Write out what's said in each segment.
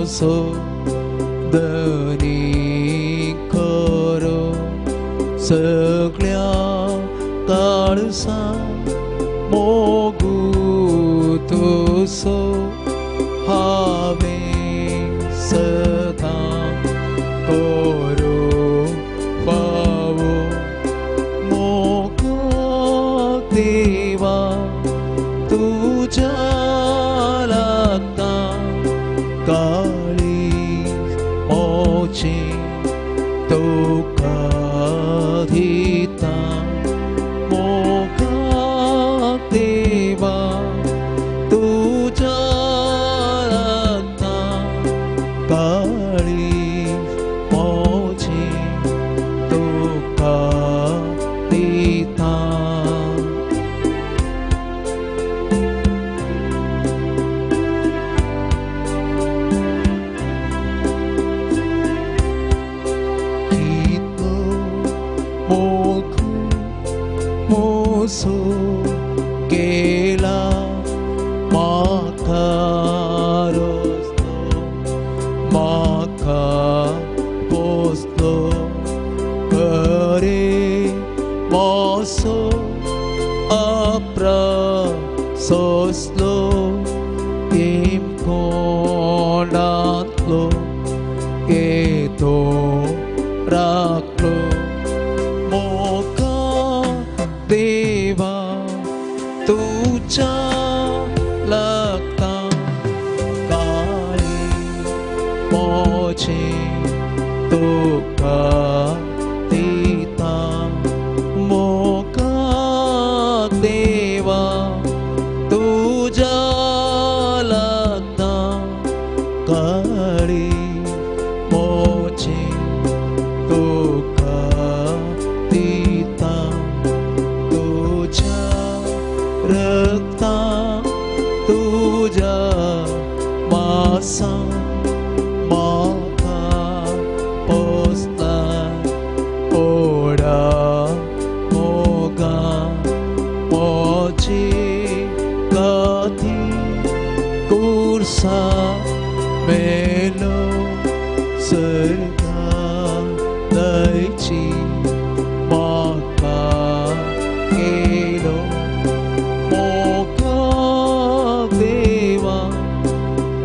Mojo धनी खरो सगळ्या काळसा मोगू तुजो हांवें सदां करो फावो मोगो देवा तुज्या लागता काळीज मोचें तुका दिता मोगा देवा तुज्या लागता काळीज मोचें तुका दिता. कितलो मोग मोसो केला म्हाका रस्तो म्हाका पोसलो खरे मोसो अप्रसोसलो तिमकोणांतलो येतो राखलो मोगा देवा तुज्या लागता काळीज मोचें तुका दिता मोगा देवा तुज्या लागता काळीज मोचें तुका दिता तुज्या रक्ता तुज्या मासा म्हाका पोसला ओडा मोगा मोची काती कुर्सा मेलो सर्गा दयची म्हाका केलो मोगा देवा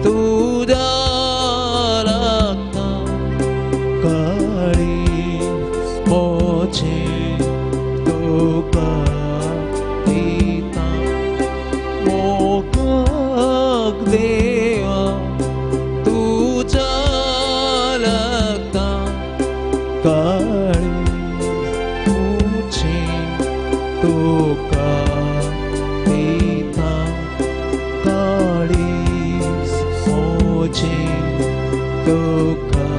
तुज्या लागता काळीज मोचें तुका दिता मोगा देवा तुज्या लागता काळीज मोचें तुका दिता काळीज मोचें तुका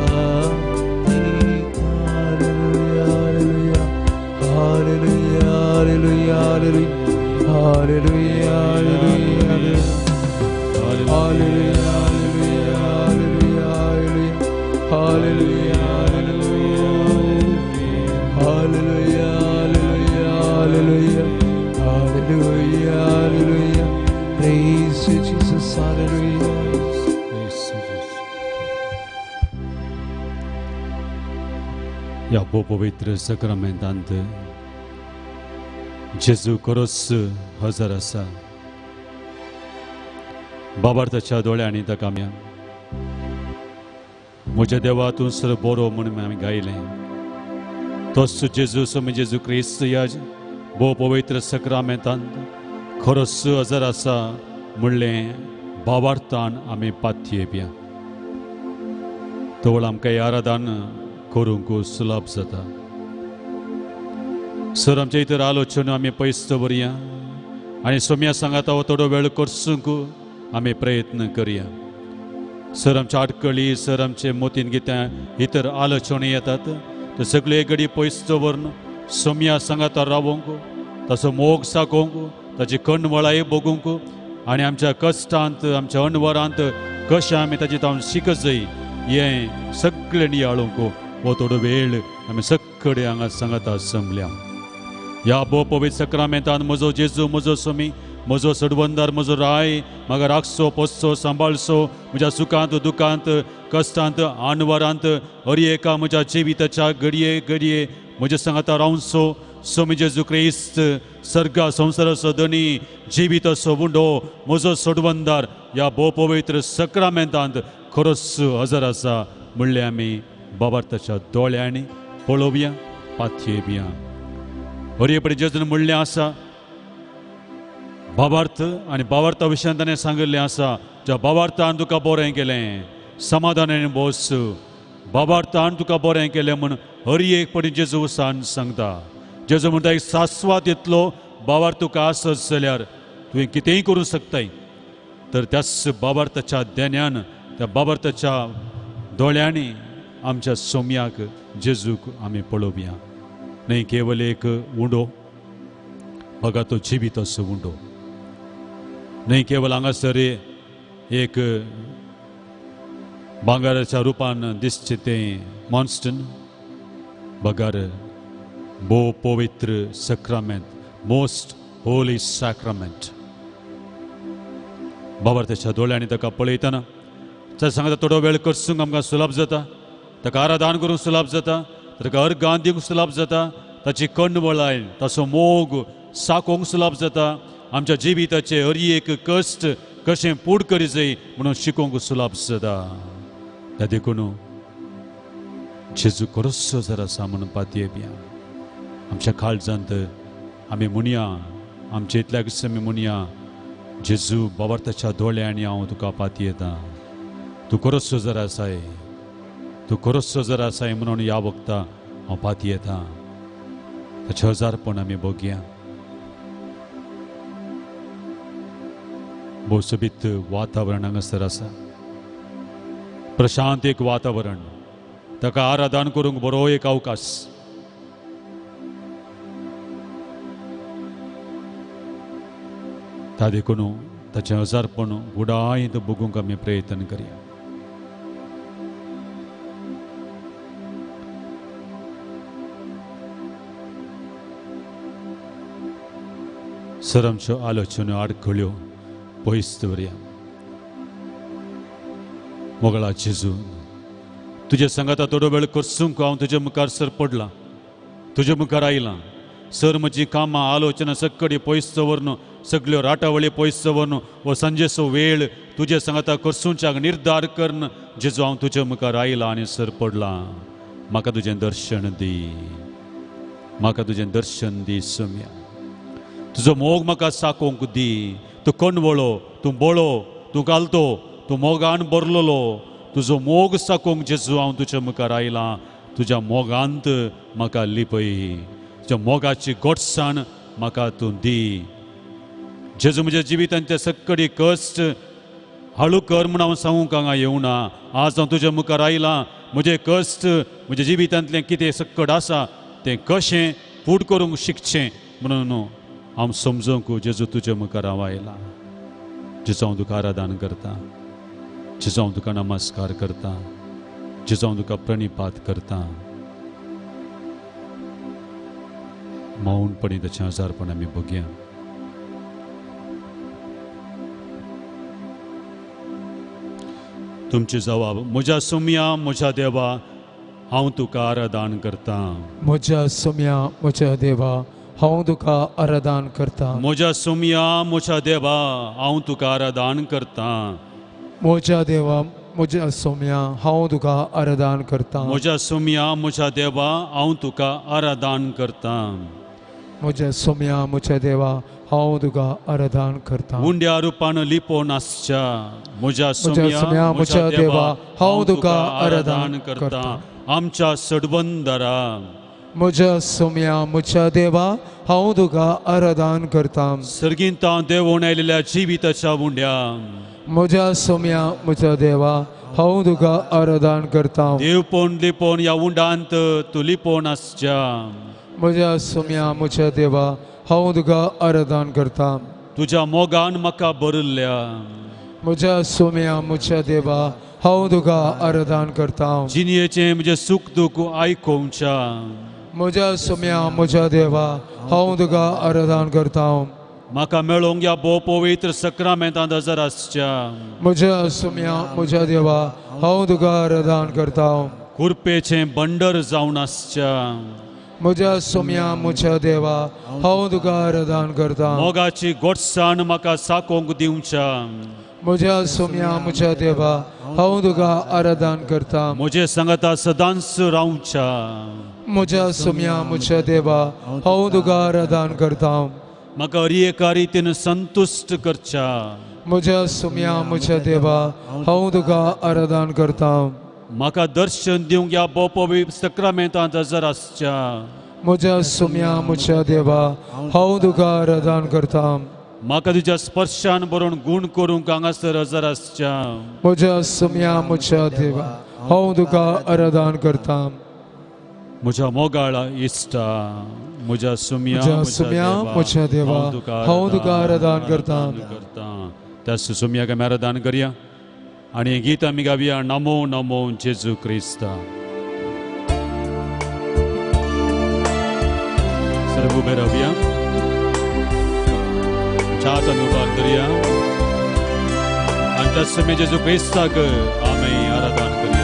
दिता. Hallelujah, hallelujah, hallelujah, hallelujah, hallelujah, hallelujah, hallelujah, hallelujah, hallelujah, hallelujah, hallelujah, hallelujah. Praise you, Jesus, hallelujah. Praise you, Jesus. ह्या भोव पवित्र सक्रमेंतांत जेजू खरोच हजर आसा. बाबार्थाच्या दोळ्यांनी ताका आमी म्हज्या देवा तूं सर बरो म्हूण आमी गायलें. तोच जेजू स्वामी जेजू क्रिस्त ह्या भोव पवित्र सक्रामेंतांत खरोच हजर आसा म्हणलें भावार्थान आमी पातयेपया. तवळ आमकां हें आराधन करूंक सुलभ जाता. सर आमच्या इतर आलोचना आमी पयस दवरया आनी सोम्या सांगाता हो थोडो वेळ करसूंक आमी प्रयत्न करया. सर आमच्या आडकळी सर आमचे मोतीन कितें इतर आलोचना येतात ते सगळे घडी पयस दवरून सोम्या सांगाता रावोंक ताचो मोग साकोवंक ताची कणवळाय बगूंक आनी आमच्या कश्टांत आमच्या अणवरांत कशें आमी ताची तावन शिकत जाय हें सगळें नियाळूंक हो थोडो वेळ आमी सगळे हांगा सांगाता जमल्या. ह्या भोव पवित्र सक्रामेंतान म्हजो जेजू म्हजो स्वामी म्हजो सडवंदार म्हजो राय म्हाका राखचो पोसचो सांबाळचो म्हज्या सुखांत दुखांत कश्टांत आनवारांत हर एका म्हज्या जिविताच्या घडये घडये म्हज्या सांगाता रावचो स्वामी जेजू क्रिस्त सर्गा संवसाराचो धनी जिविताचो उंडो म्हजो सोडवंदार ह्या भोव पवित्र सक्रामेंतांत खरोच हजर आसा म्हणलें आमी बाबार्थाच्या दोळ्यांनी पळोवया पाथयेवया. हरये पडे जेजून म्हणलें आसा बाबार्थ आनी बाबार्था विशयान ताणें सांगिल्लें आसा ज्या बाबार्थान तुका बरें केलें समाधानान बस बाबार्थान तुका बरें केलें म्हूण हर एक पडी जेजू सान सांगता. जेजू म्हणटा एक सास्वाद येतलो बाबार तुका आसत जाल्यार तुवें कितेंय करूंक शकताय. तर त्याच बाबार्थाच्या देण्यान त्या बाबार्थाच्या दोळ्यांनी आमच्या सोम्याक जेजूक आमी पळोवया. न्हय केवल एक उंडो बघा तो जिवीत असो उंडो न्हय केवल हांगासर एक भांगराच्या रुपान दिसचें तें मॉन्स्टन बगर भोव पवित्र सक्रामेंत मोस्ट होली सॅक्रामेंट. बाबर त्याच्या दोळ्यांनी ताका पळयतना ताच्या सांगता थोडो वेळ करसूंक आमकां सुलभ जाता ताका आराधन करूंक सुलभ जाता ताका अर्गान दिवंक सुलभ जाता ताची कणवळाय ताचो मोग साकोवंक सुलभ जाता आमच्या जिविताचे हर एक कश्ट कशें पूड करी जाय म्हणून शिकोवंक सुलभ जाता. त्या देखून जेजू खरोच जर आसा म्हणून पातयेवया. आमच्या काळजांत आमी म्हणया आमच्या इतल्याकच आमी म्हणया जेजू बाबार्थाच्या दोळ्यांनी हांव तुका पातयेता तूं खरोच जर आसाय तूं खरोच जर आसाय म्हणून ह्या वखता हांव पातयेता. ताचें हजारपण आमी बघया. भोव सोबीत वातावरण हांगासर आसा प्रशांत एक वातावरण ताका आराधन करूंक बरो एक अवकाश. ता देखून ताचें हजारपण गुडायत बघूंक आमी प्रयत्न करया. सर आमच्यो आलोचन्यो आडखळ्यो पयस दवरया. मोगळा जेजू तुजे सांगाता थोडो वेळ करसूंक हांव तुजे मुखार सर पडलां तुजे मुखार आयलां. सर म्हजी कामां आलोचना सक्कडी पयस दवरन सगळ्यो राटावळी पयस दवरन हो सांजेचो वेळ तुजे सांगाता करसूंच्याक निर्धार करन जेजू हांव तुजे मुखार आयलां आनी सर पडलां. म्हाका तुजें दर्शन दी म्हाका तुजें दर्शन दी सोम्या. तुजो मोग म्हाका साकोवंक दी. तूं कणवळो तूं बळो तूं घालतो तूं मोगान भरलेलो तुजो मोग साकोवंक जेजू हांव तुज्या मुखार आयलां. तुज्या मोगांत म्हाका लिपय तुज्या मोगाची गोडसाण म्हाका तूं दी. जेजू म्हज्या जिवितांत सक्कडी कश्ट हळू कर म्हूण हांव सांगूंक हांगा येवना. आज हांव तुज्या मुखार आयलां म्हजें कश्ट म्हज्या जिवितांतलें कितें सक्कड आसा तें कशें फूड करूंक शिकचें म्हणून हांव समजूंक जेजू तुज्या मुखार हांव आयलां. जेजू हांव तुका आराधन करतां जेजू हांव तुका नमस्कार करतां जेजू हांव तुका प्रणिपात करतां. मौनपणी ताचें हजारपण आमी बघया. तुमची जवाब म्हज्या सोम्या म्हज्या देवा हांव तुका आराधन करतां. म्हज्या सोम्या म्हज्या देवा हांव तुका आराधन करतां. म्हज्या सोम्या म्हज्या देवा हांव तुका आराधन करतां. म्हज्या देवा म्हज्या सोम्या हांव तुका आराधन करतां. म्हज्या सोम्या म्हज्या देवा हांव तुका आराधन करतां. म्हज्या सोम्या म्हज्या देवा हांव तुका आराधन करतां. उंड्या रुपान लिपोवन आसच्या म्हज्या सोम्या म्हज्या देवा हांव तुका आराधन करतां. आमच्या सडबंदरा म्हज्या सोम्या म्हज्या देवा हांव तुका आराधन करतां. सर्गींत देवून आयिल्ल्या जिविताच्या उंड्या म्हज्या सोम्या म्हज्या देवा हांव तुका आराधन करतां. देवपण लिपोवन ह्या उंडांत तूं लिपोवन आसच्या म्हज्या सोम्या म्हज्या देवा हांव तुका आराधन करतां. तुज्या मोगान म्हाका भरिल्ल्या म्हज्या सोम्या म्हज्या देवा हांव तुका आराधन करतां. जिणयेचें म्हजें सूख दूख आयकोवच्या म्हज्या सोम्या म्हज्या देवा हांव तुका आराधन करतां. म्हाका मेळोवंक ह्या भोव पवित्र सक्रामेंतांत हजर आसच्या म्हज्या सुम्या म्हज्या देवा हांव तुका आराधन करता. कृपेचें बंडर जावन आसच्या म्हज्या सुम्या म्हज्या देवा हांव तुका आराधन करता. मोगाची गोडसाण म्हाका साकोवंक दिवच्या म्हज्या सुम्या म्हज्या देवा हांव तुका आराधन करता. म्हजे सांगाता सदांच रावच्या म्हज्या सुम्या म्हज्या देवा हांव तुका आराधन करता. म्हाका हर एका रितीन संतुश्ट करच्या म्हज्या सुम्या म्हज्या देवा हांव तुका आराधन करता. म्हाका दर्शन दिवंक ह्या भोव पवित्र सक्रामेंतांत हजर आसच्या म्हज्या सुम्या म्हज्या देवा हांव तुका आराधन करता. म्हाका तुज्या स्पर्शान बरोवन गूण करूंक हांगासर हजर आसच्या म्हज्या सुम्या म्हज्या देवा हांव तुका आराधन करता. म्हज्या मोगाळ इश्टा म्हज्या सुम्या सुम्या म्हज्या देवा हांव तुका आराधन करता. त्या सुम्याक आमी आराधन करया आनी गीत आमी गावया नमो नमो जेजू क्रिस्ता. सर्व उबे रावया, हात आमी उबार करया आनी त्या सुम्या जेजू क्रिस्ताक आमी आराधन करया.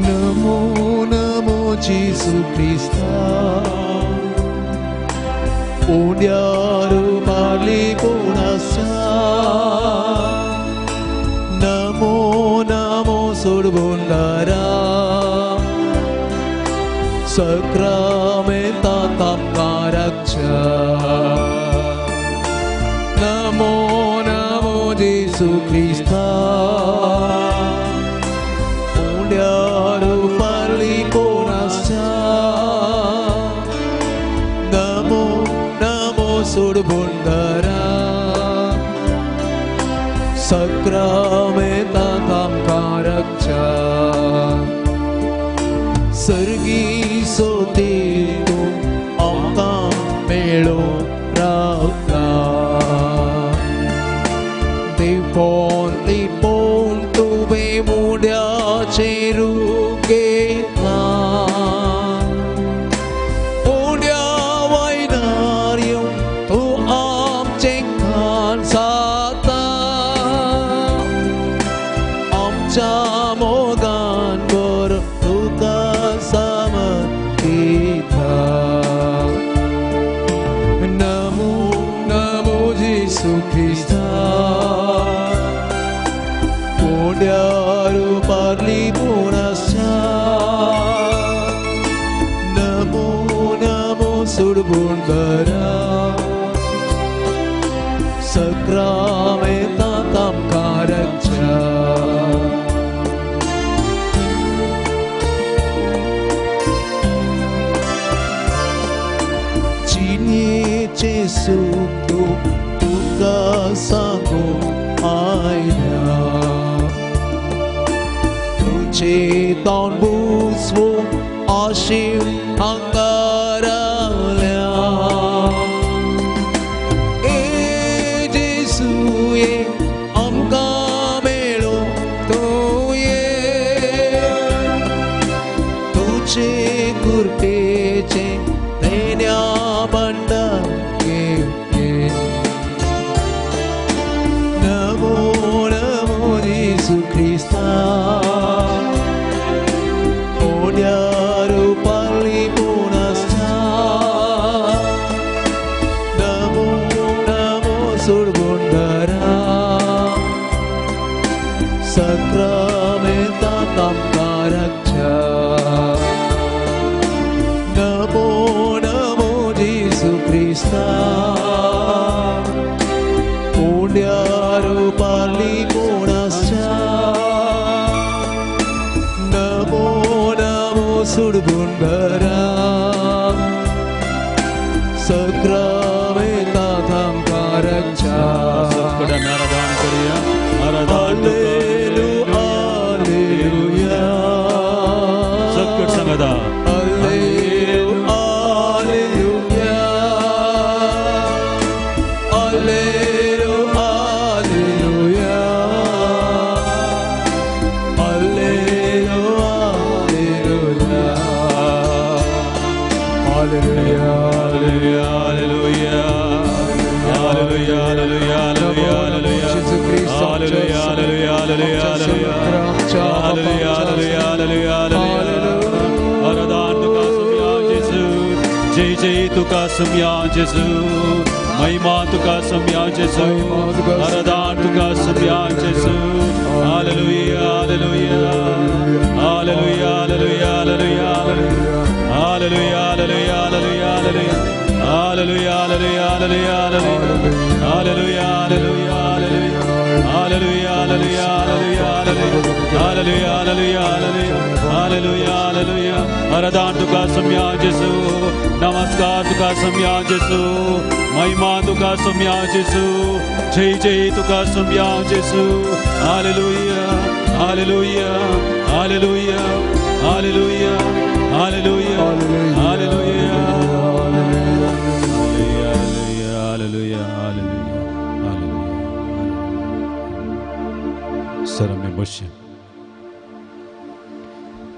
नमो नमो जेजू क्रिस्ता उंड्यार मारली आसा. नमो नमो सोडबोंडारा सक्रामेंतांत आमकां राखच्या. नमो नमो जेजू क्रिस्ता उंड्यार पारली कोण आसा. नमो नमो सोडबोंडारा सक्रामेंतांत आमकां राखच्या. सर्गी सोती तूं आमकां मेळो रावता. लिपोन लिपोन तुवें मुड्याचेर घेतला. उड्या वयल्यार येवन तूं आमचें खाण साता. आमच्या मोगान बरो तुका समर्पिता. नमो नमो जेजू क्रिस्ता उंड्यार पारली पूण आसा. नमो नमो सोडबोंडारा सक्रामेंतांत आमकां राखच्या. जिणेचें सूख तूं तुका सांगूंक आयल्या. तुजें तोंड बुजवूंक आशीव हांगा रावल्या. ए जेजू ये आमकां मेळूंक तूं ये. तुजे कृपेचें देण्या भांडार घेवन ये. नमो नमो जेजू क्रिस्ता उंड्यार पारली पूण आसता. नमो नमो सोडबोंडारा सक्रामेंतांत आमकां राखच्या. नमो नमो जेजू क्रिस्ता उंड्यार पारली पूण आसता. नमो नमो सोडबोंडारा सक्रामेंतांत आमकां राखच्या. आराधन करया. आराधन हालेलुया. सकट सांगता hallelujah. Hallelujah. Hallelujah. Hallelujah, hallelujah, hallelujah, hallelujah, hallelujah, hallelujah. आराधन तुका सोम्या जेजू, जय जय तुका सोम्या जेजू, महिमा तुका सोम्या जेजू, आराधन तुका सोम्या जेजू. Hallelujah, hallelujah, hallelujah, hallelujah, hallelujah, hallelujah, hallelujah, hallelujah, hallelujah, hallelujah, hallelujah, hallelujah, hallelujah, hallelujah, hallelujah, hallelujah, hallelujah, hallelujah, hallelujah, hallelujah. आराधन तुका सोम्या जेजू, नमस्कार तुका सोम्या जेजू, महिमा तुका सोम्या जेजू, जय जय तुका सोम्या जेजू. Hallelujah, hallelujah, hallelujah, hallelujah, hallelujah, hallelujah, hallelujah, hallelujah, hallelujah. Sir आमी बसचे,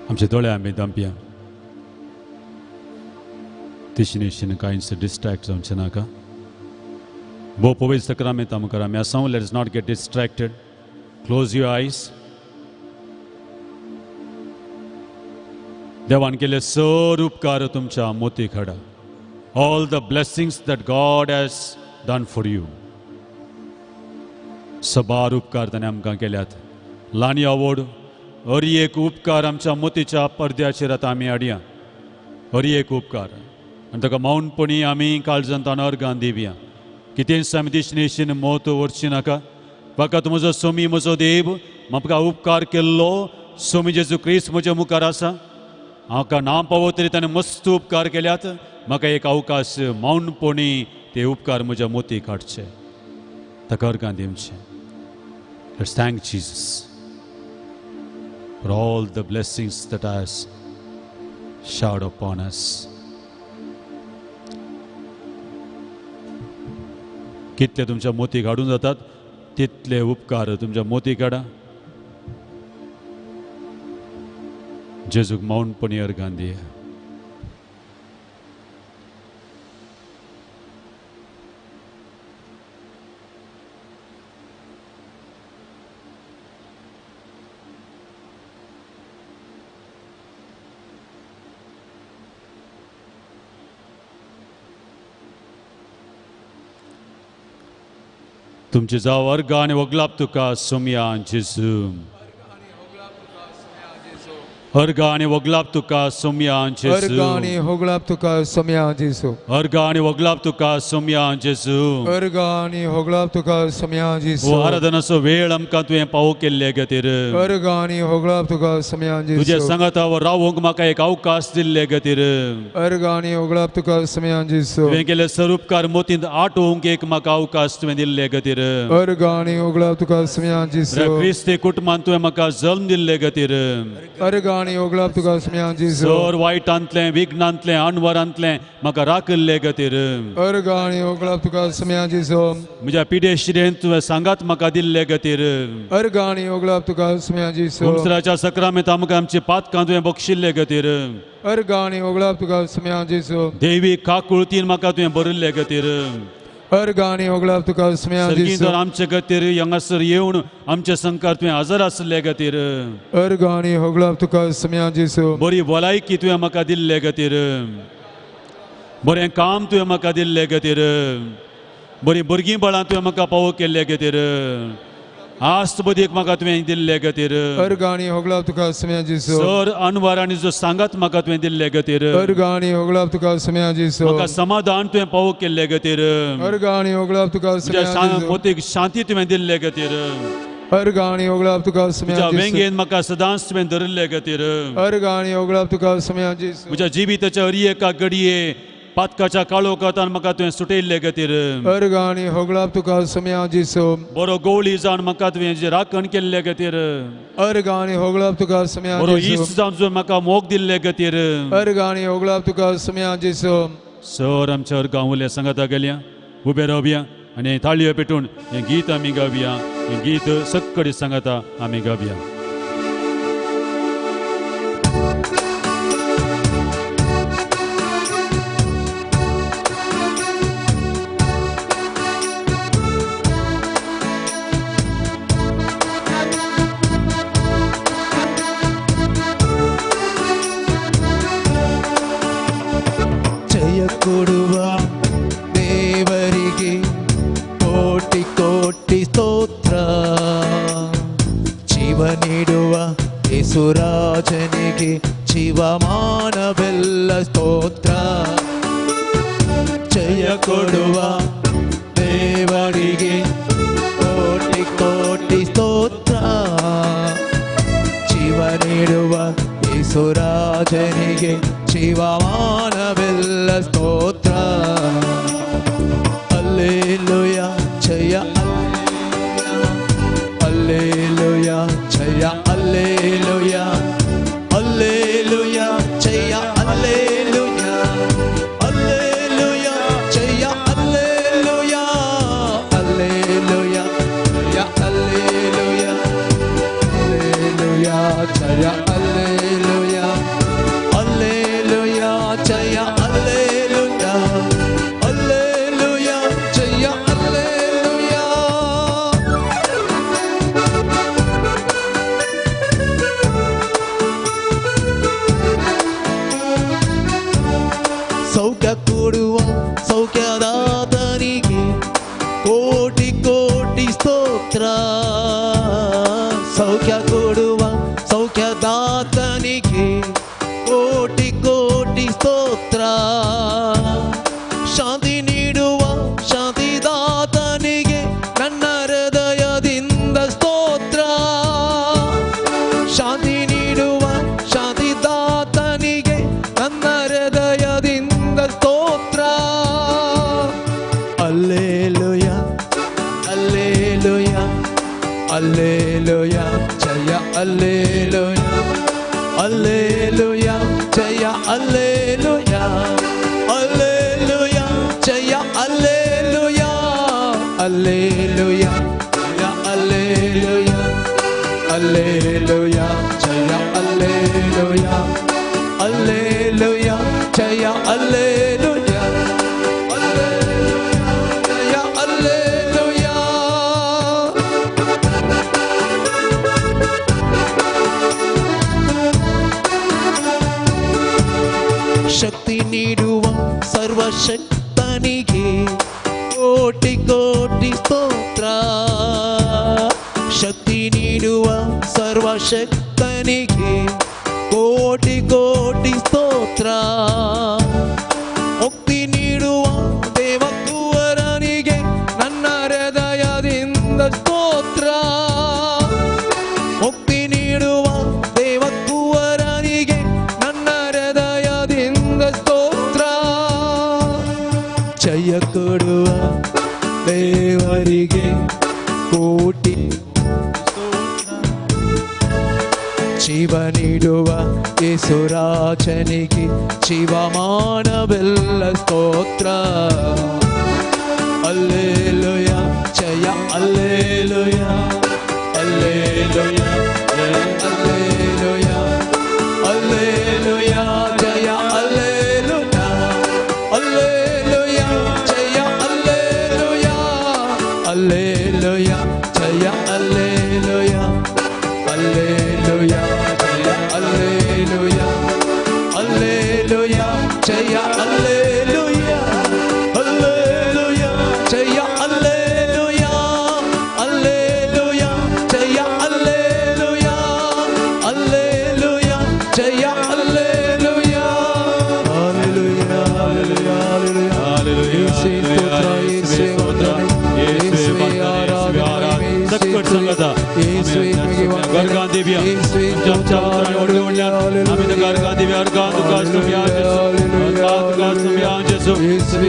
आमचे दोळे आमी दांपया, तिशीन कांयच डिस्ट्रॅक्ट जावचें नाका. भोव पवित्र सक्रामेंता मुखार आमी आसा. Let us not get distracted. Close your eyes. देवान केले सर उपकार तुमच्या मोती खडा. All the blessings that God has done for you. सबार उपकार ताणें आमकां केल्यात. ल्हान आवड अरी एक उपकार आमच्या मोतीच्या पडद्याचेर आतां आमी हाडया. अरी एक उपकार आनी ताका मौनपणी आमी काळजांत अर्गां दिवया. कितेंच आमी दिशनेशीन मोत व्हरची नाका. फकत म्हजो सोमी म्हजो देव म्हाका उपकार केल्लो सोमी जेजू क्रिस्त म्हज्या मुखार आसा. म्हाका ना पावो तरी ताणें मस्त उपकार केल्यात. म्हाका एक अवकाश मौनपणी ते उपकार म्हज्या मोती काडचे, ताका अर्गां दिवचें. Let's thank Jesus for all the blessings that has showered upon us. कितले तुमच्या मोती काडून जातात तितले उपकार तुमच्या मोती काडा. जेजूक मौनपणी अर्गां दिया. तुमचे जाव अर्गां आनी वगलाप तुका सोम्या जेजू, अर्गां आनी वगलाप तुका सोम्या जेजू, अर्गां आनी होगलाप तुका सोम्या जेजू, अर्गां आनी वगलाप तुका सोम्या जेजू, अर्गां आनी होगलाप तुका सोम्या जेजू. आराधनाचो वेळ आमकां तुवें पावो केल्ले खातीर अर्गां आनी होगलाप तुका सोम्या जेजू. तुज्या सांगाता रावूंक म्हाका एक अवकाश दिल्ले खातीर अर्गां आनी होगलाप तुका सोम्या जेजू. तुवें केल्ले सर उपकार मोतींत आठोवंक एक म्हाका अवकाश तुवें दिल्ले खातीर अर्गां आनी होगलाप तुका सोम्या जेजू. क्रिस्ती कुटुंबान तुवें म्हाका जल्म दिल्ले खातीर अर्गां आनी होगलाप तुका सोम्या जेजू. सर वायटांतलें विघ्नांतलें अनवरांतलें म्हाका राखिल्ले खातीर अर्गां आनी होगलाप तुका सोम्या जेजू. म्हज्या पिडेशिरेन तुवें सांगात म्हाका दिल्ले खातीर अर्गां आनी होगलाप तुका सोम्या जेजू. कुमसराच्या सक्रामेंत आमकां आमची पातकां तुवें बक्षिल्ले खातीर अर्गां आनी होगलाप तुका सोम्या जेजू. देवी काकुळतीन म्हाका तुवें भरिल्ले खातीर अर्गां आनी होगलाप तुका सोम्या जेजू. आमचे खातीर हांगासर येवन आमचे संकार तुवें हजर आसले खातीर अर्गां आनी होगलाप तुका सोम्या जेजू. बरी भलायकी तुवें म्हाका दिल्ले खातीर, बरें काम तुवें म्हाका दिल्ले खातीर, बरीं भुरगीं बाळां तुवें म्हाका पावो केल्ले खातीर, आस्त बदीक म्हाका तुवें दिल्ले खातीर अर्गां आनी होगलाप तुका सोम्या जेजू. सर अनवर आनी जो सांगात म्हाका तुवें दिल्ले खातीर अर्गां आनी होगलाप तुका सोम्या जेजू. म्हाका समाधान तुवें पावो केल्ले खातीर अर्गां आनी होगलाप तुका सोम्या जेजू. मोतीक शांती तुवें दिल्ले खातीर अर्गां आनी होगलाप तुका सोम्या जेजू. वेंगेन म्हाका सदांच तुवें धरिल्ले खातीर अर्गां आनी होगलाप तुका सोम्या जेजू. म्हज्या जिविताच्या हर एका घडये पातकाच्या काळोखांत म्हाका तुवें सुटयल्ले खातीर अर्गां आनी होगलाप तुका सोम्या जेजू. बरो गवळी जावन म्हाका तुवें राखण केल्ले खातीर अर्गां आनी होगलाप तुका सोम्या बरो जेजू. इश्ट जावन तुवें म्हाका मोग दिल्ले खातीर अर्गां आनी होगलाप तुका सोम्या जेजू. सर आमच्या अर्गां उले सांगाता गेल्या उबे रावया आनी थाळयो पेटून हें गीत आमी गावया. हें गीत सक्कडी सांगाता आमी गावया. ಸ್ತೋತ್ರ. ಜೀವ ನೀಡುವ ಯೇಸುರಾಜನಿಗೆ ಜೀವಮಾನವೆಲ್ಲ ಸ್ತೋತ್ರ. ಜಯ ಕೊಡುವ ದೇವರಿಗೆ ಕೋಟಿ ಕೋಟಿ ಸ್ತೋತ್ರ. ಜೀವ ನೀಡುವ ಯೇಸುರಾಜನಿಗೆ ಜೀವಮಾನವೆಲ್ಲ ಸ್ತೋತ್ರ. ಅಲ್ಲೇಲುಯ ಜಯ ಅಲ್ಲೇಲುಯ ಜಯ ಅಲ್ಲೇಲುಯ ಅಲ್ಲೇಲುಯ ಜಯ ಅಲ್ಲೇಲುಯ ಅಲ್ಲೇಲುಯ ಜಯ ಅಲ್ಲೇಲುಯ ಅಲ್ಲೇಲುಯ ಜಯ ಅಲ್ಲೇಲುಯ ಅಲ್ಲೇಲುಯ ಜಯ ಅಲ್ಲೇಲುಯ ಅಲ್ಲೇಲುಯ ಜಯ ಅಲ್ಲೇಲುಯ ಅಲ್ಲೇಲುಯ ಜಯ ಅಲ್ಲೇಲುಯ. ಸೌಖ್ಯ ಕೊಡುವ ಸೌಖ್ಯದಾತನಿಗೆ ಕೋಟಿ ಕೋಟಿ ಸ್ತೋತ್ರ. ಸೌಖ್ಯ ಕೊಡುವ ಸೌಖ್ಯದಾತನಿಗೆ ಕೋಟಿ ಕೋಟಿ ಸ್ತೋತ್ರ. ಶಾಂತಿ ನೀಡುವ ಶಾಂತಿದಾತನಿಗೆ ನನ್ನ ಹೃದಯದಿಂದ ಸ್ತೋತ್ರ. ಶಾಂತಿ ನೀಡುವ ಶಾಂತಿದಾತನಿಗೆ ನನ್ನ ಹೃದಯದಿಂದ ಸ್ತೋತ್ರ. ಅಲ್ಲೇಲುಯ ಅಲ್ಲೇಲುಯ ಅಲ್ಲೇಲುಯ ಜಯ ಅಲ್ಲೇಲುಯ ಅಲ್ಲೇಲುಯ ಜಯ ಅಲ್ಲೇಲುಯ ಅಲ್ಲೇಲುಯ ಜಯ ಅಲ್ಲೇಲುಯ ಅಲ್ಲೇಲುಯ ಜಯ ಅಲ್ಲೇಲುಯ ಅಲ್ಲೇಲುಯ ಜಯ ಅಲ್ಲೇಲುಯ ಅಲ್ಲೇಲುಯ ಜಯ ಅಲ್ಲೇಲುಯ ಅಲ್ಲೇಲುಯ ಜಯ ಅಲ್ಲೇಲುಯ. ಶಕ್ತಿ ನೀಡುವ ಸರ್ವಶಕ್ತನಿಗೆ ಕೋಟಿ ಕೋಟಿ ಸ್ತೋತ್ರ. ಶಕ್ತಿ ನೀಡುವ ಸರ್ವಶಕ್ತನಿಗೆ ಕೋಟಿ ಕೋಟಿ ಸ್ತೋತ್ರ. ಮುಕ್ತಿ ನೀಡುವ ದೇವಕುವರನಿಗೆ ನನ್ನ ಹೃದಯದಿಂದ ಸ್ತೋತ್ರ. ಮುಕ್ತಿ ನೀಡುವ ದೇವಕುವರನಿಗೆ ನನ್ನ ಹೃದಯದಿಂದ ಸ್ತೋತ್ರ. ಜಯ ಕೊಡುವ ದೇವರಿಗೆ ಕೋಟಿ ಜೀವ ನೀಡುವ ಯೇಸುರಾಜನಿಗೆ ಜೀವಮಾನವೆಲ್ಲ ಸ್ತೋತ್ರ. ಅಲ್ಲೇಲುಯ ಜಯ ಅಲ್ಲೇಲುಯ ಅಲ್ಲೇಲುಯ ಅಲ್ಲೇಲುಯ ಅಲ್ಲೇಲುಯ ಜಯ ಅಲ್ಲೇಲುಯ ಅಲ್ಲೇಲುಯ ಜಯ ಅಲ್ಲೇಲುಯ ಅಲ್ಲೇಲುಯ ಜಯ ಅಲ್ಲೇಲುಯ ಅಲ್ಲೇಲುಯ ಜಯ ಅಲ್ಲೇಲುಯ ಅಲ್ಲೇಲುಯ ಜಯ ಅಲ್ಲೇಲುಯ ಅಲ್ಲೇಲುಯ ಜಯ ಅಲ್ಲೇಲುಯ ಅಲ್ಲೇಲುಯ ಜಯ ಅಲ್ಲೇಲುಯ ಅಲ್ಲೇಲುಯ ಜಯ ಅಲ್ಲೇಲುಯ. Hallelujah hallelujah hallelujah. ಯೇಸುವೇ ಸ್ತೋತ್ರ, ಯೇಸುವೇ ವಂದನೆ, ಯೇಸುವೇ ಆರಾಧನೆ, ಸಕ್ಕಟ್ ಸಂಗತ ಯೇಸುವೇ ನಿಮಗೆ ವಂದನೆ, ಗರ್ಗಾಂದೇವಿಯ ಯೇಸುವೇ ಆಮच्या उतराने व्हडले व्हडल्यान आमी ताका अर्घां दिवया. अर्घां तुका स्तुम्या जेजू, अर्घां तुका स्तुम्या जेजू,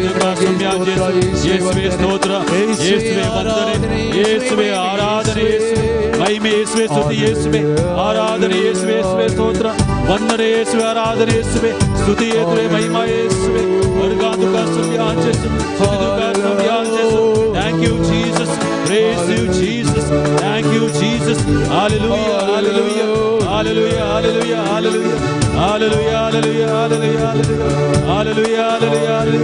तुका स्तुम्या जेजू. येसुवे स्तोत्र, येसुवे वंदने, येसुवे आराधने, येसुवे महिमे, येसुवे स्तुती, येसुवे आराधने, येसुवे येसुवे स्तोत्र, वंदने, येसुवे आराधने, येसुवे स्तुती, येसुवे महिमा, येसुवे अर्घां तुका स्तुम्या जेजू, स्तुती तुका स्तुम्या जेजू. Thank you Jesus, praise you Jesus, thank you Jesus. Hallelujah, hallelujah, hallelujah, hallelujah, hallelujah, hallelujah, hallelujah, hallelujah, hallelujah, hallelujah,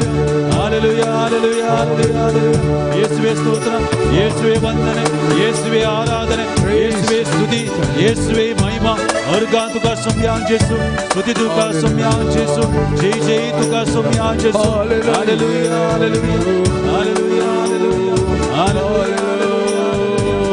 hallelujah, hallelujah, hallelujah. ಯೇಸುವೇ ಸ್ತೋತ್ರ, ಯೇಸುವೇ ವಂದನೆ, ಯೇಸುವೇ ಆರಾಧನೆ, ಯೇಸುವೇ ಸ್ತುತಿ, ಯೇಸುವೇ ಮಹಿಮಾ. अर्घां तुका सोम्या जेसू, स्तुती तुका सोम्या जेसू, जय जय तुका Saumya जेसू. Hallelujah, hallelujah, hallelujah, hallelujah, hallelujah.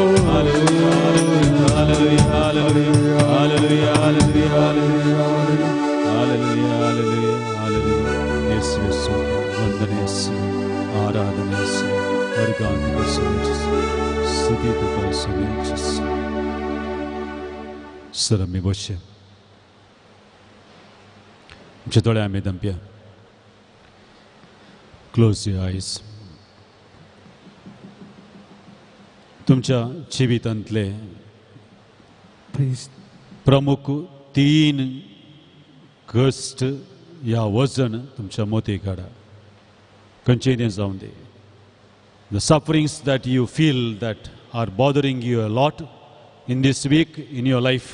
Saumya जेजू. सर आमी बसया, आमचे दोळे आमी दंपया. Close your eyes. तुमच्या जिवितांतले प्रमुख तीन कश्ट या वजन तुमच्या मोती काडा. खंयचेय तें जावं दी. The sufferings that you feel that are bothering you a lot in this week in your life.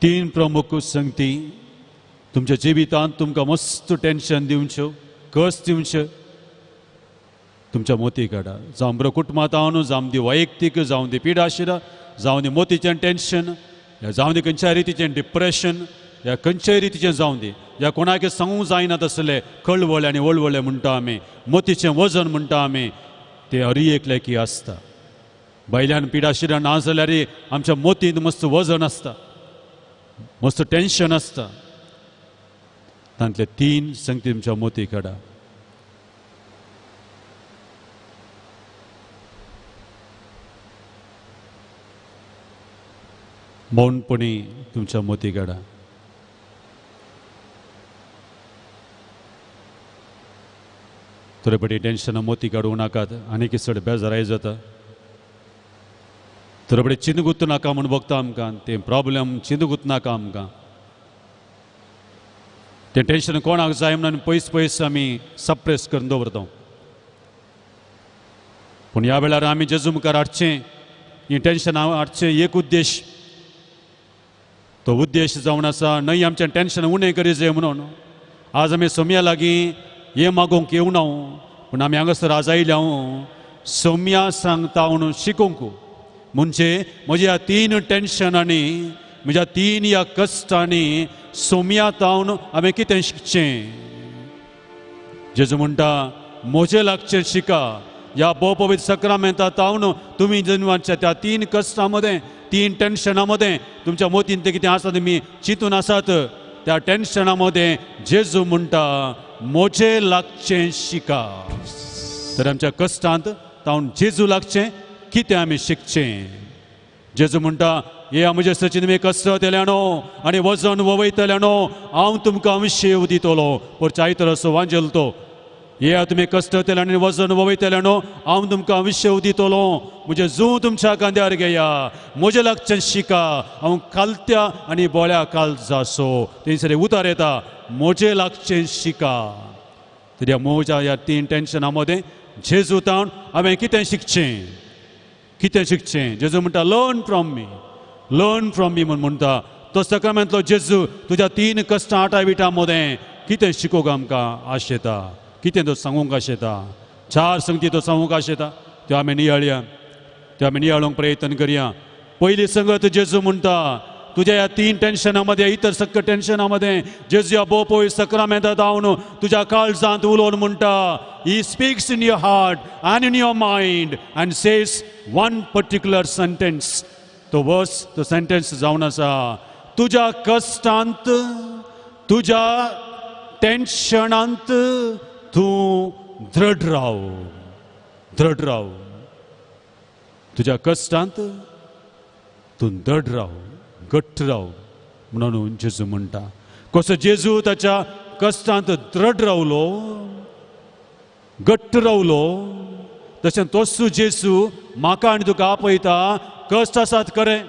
तीन प्रमुख संगती तुमच्या जिवितांत तुमकां मस्त टेन्शन दिवच्यो, कश्ट दिवच्यो, तुमच्या मोती काडा. जावं बरो कुटुंबांत हांव, जावं दी वैयक्तीक, जावं दी पिडाशिरा, जावं दी मोतीचें टेन्शन, या जावं दी खंयच्याय रितीचें डिप्रेशन, या खंयच्याय रितीचें जावं दी, या कोणाक सांगूंक जायना तसले कळवळे आनी वळवळे म्हणटा आमी, मोतीचें वजन म्हणटा आमी, तें हरी एकल्याकी आसता. भायल्यान पिडाशिरा ना जाल्यार आमच्या मोतींत मस्त वजन आसता, मस्त टेन्शन आसता. तांतले तीन संगती तुमच्या मोती काडा. मौनपणी तुमच्या मोती काडा. थोडे पटी टेन्शनां मोती काडूं नाकात, आनी चड बेजाराय जाता. थोडे पटी चिंतूंक नाका म्हूण बगता आमकां, तें प्रॉब्लम चिंतूंक नाका आमकां, तें टेन्शन कोणाक जाय म्हणून पयस पयस आमी सप्रेस करून दवरता. पूण ह्या वेळार आमी जेजू मुखार हाडचें ही टेन्शनां हाडचें एक उद्देश, तो उद्देश जावन आसा न्हय आमचें टेन्शन उणें करी जाय म्हणून. आज आमी सोम्या लागीं हें मागोवंक येवना, पूण आमी हांगासर आज आयल्या सोम्या सांगता म्हणून शिकोवंक. म्हणजे म्हज्या ह्या तीन टेन्शनांनी, म्हज्या तीन ह्या कश्टांनी सोम्या तावन हांवें कितें शिकचें. जेजू म्हणटा म्हजें लागचें शिका. ह्या भोव सक्रामेंता तावन तुमी जन्माच्या त्या तीन कश्टां मदें, तीन टेन्शनां मदें, तुमच्या मोतीन तें कितें आसा तुमी चिंतून आसात त्या टेन्शनां मदें जेजू म्हणटा म्हजें लागचें शिका. तर आमच्या कश्टांत तावन जेजू लागचें कितें आमी शिकचें. जेजू म्हणटा हे म्हजे सचीन तुमी कश्ट जातल्यानो आनी वजन वयतल्यानो, हांव तुमकां शेव दितलो. परच्या आयतार असो वांजेल तो, हे तुमी कश्ट जातले आनी वजन वयतल्यानो, हांव तुमकां विशेव दितलो. म्हजें जूं तुमच्या खांद्यार घेया, म्हजें लागचें शिका, हांव खालत्या आनी बोळ्या काळजाचो. थंयसर उतार येता म्हजें लागचें शिका. तर ह्या म्हज्या ह्या तीन टेन्शनां मदें जेजू तावन हांवें कितें शिकचें, कितें शिकचें. जेजू म्हणटा learn from me, learn from me म्हूण म्हणटा. तो सक्रामेंतलो जेजू तुज्या तीन कश्टां आटाविटां मदें कितें शिकोवंक आमकां आशेता, कितें तो सांगूंक आशेता. चार संगती तो सांगूंक आशेता, त्यो आमी नियाळया, त्यो आमी नियाळूंक प्रयत्न करया. पयली संगत जेजू म्हणटा तुज्या ह्या तीन टेन्शनां मदें, इतर सक्क टेन्शनां मदें जेजू ह्या भोव सक्रामेंता जावन तुज्या काळजांत उलोवन म्हणटा, he speaks in your heart and in your mind and says one particular sentence. तो वर्स, तो सेंटेन्स जावन आसा तुज्या कश्टांत, तुज्या टेन्शनांत तूं दृढ राव, दृढ राव. तुज्या कश्टांत तूं दृढ राव, घट्ट राव म्हणून जेजू म्हणटा. कसो जेजू ताच्या कश्टांत दृढ रावलो, घट्ट रावलो, तशें तोच जेजू म्हाका आनी तुका आपयता. कश्ट आसात खरें,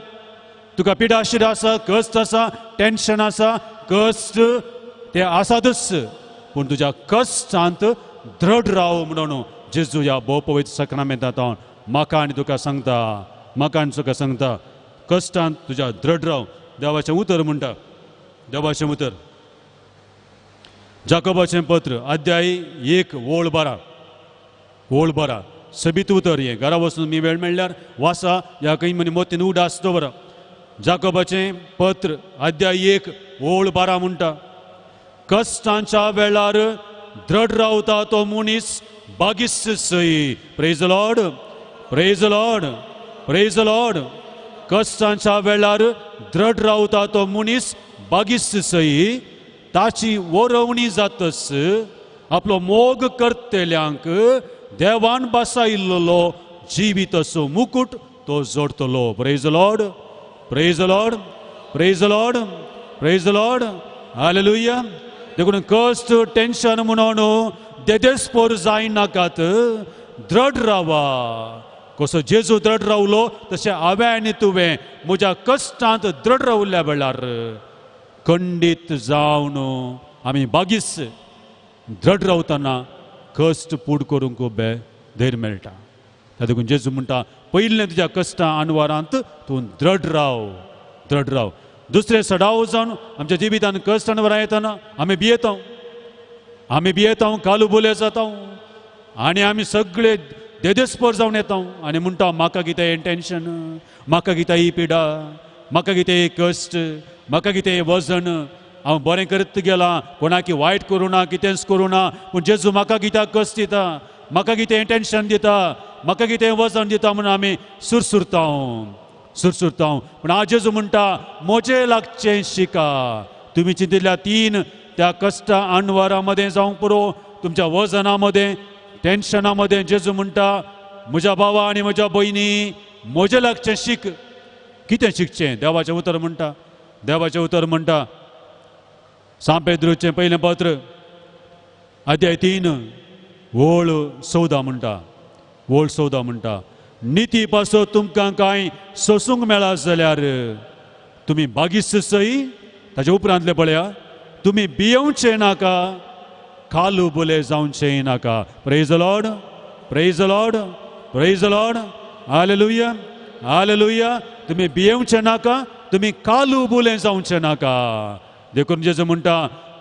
तुका पिडाशीर आसा, कश्ट आसा, टेन्शन आसा, कश्ट ते आसातच, पूण तुज्या कश्टांत दृढ राव म्हणून जेजू ह्या भोव पवित्र सक्रामेंतांत म्हाका आनी तुका सांगता, म्हाका आनी तुका सांगता कश्टांत तुज्या दृढ राव. देवाचें उतर म्हणटा, देवाचें उतर जाकोबाचें पत्र अध्याय 1 ओळ 12, ओळ 12 सबीत उतर हें. घरा वचून मी वेळ मेळ्ळ्यार वासा, ह्या खंय म्हणी मोतीन उडास दवरा. जाकोबाचें पत्र अध्याय 1 ओळ 12 म्हणटा, कश्टांच्या वेळार दृढ रावता तो मनीस बागिस्त सई. Praise the Lord, praise the Lord, praise the Lord. कश्टांच्या वेळार दृढ रावता तो मनीस बागिस्त सई, ताची वरोवणी जातस आपलो मोग करतल्यांक देवान बसायिल्लो जिवीत असो मुकुट तो जोडटलो. Praise the Lord, praise the Lord, praise the Lord, praise the Lord, hallelujah. देखून कश्ट टेन्शन म्हणून देदेस्पोर जायनाकात, दृढ रावा. कसो जेजू दृढ रावलो तशें हांवें आनी तुवें म्हज्या कश्टांत दृढ रावल्या वेळार खंडीत जावन आमी बागीस दृढ रावतना कश्ट पूड करूंक बे धैर्य मेळटा. देखून जेजू म्हणटा पयलें तुज्या कश्टां अनवारांत तूं दृढ राव, दृढ राव. दुसरें सडाव जावन आमच्या जिवितान कश्ट अनवरां येतना आमी भियेता, आमी भियेता, कालू बोले जाता आनी आमी सगळे देदेस्पोर जावन येता आनी म्हणटा म्हाका कितें हें टेन्शन, म्हाका कितें ही पिडा, म्हाका कितें हे कश्ट, म्हाका कितें हें वजन, हांव बरें करत गेलां, कोणाकी वायट करूं ना, कितेंच करूं ना, पूण जेजू म्हाका कित्याक कश्ट दिता, म्हाका कितें टेन्शन दिता, म्हाका कितें वजन दिता म्हणून आमी सुरसुरता, सुरसुरता. पूण आज जेजू म्हणटा म्हजें लागचें शिका. तुमी चिंतिल्ल्या तीन त्या कश्टां अणवारां मदें जावंक पुरो, तुमच्या वजना मदें, टेन्शना मदें जेजू म्हणटा म्हज्या भावा आनी म्हज्या भयणी म्हजें लागचें शीक. कितें शिकचें? देवाचें उतर म्हणटा, देवाचें उतर म्हणटा सांपेद्रूचें पयलें पत्र अध्याय 3 ओळ 14 म्हणटा, ओळ 14 म्हणटा, निती पासत तुमकां कांय सोसूंक मेळा जाल्यार तुमी बागीस सई. ताचे उपरांतलें पळया, तुमी भियेवचें नाका, कालू बोले जावचें नाका. Praise the Lord, praise the Lord, praise the Lord, hallelujah, hallelujah. तुमी भियेवचें नाका, तुमी कालू बोले जावचें नाका. देखून जेजू म्हणटा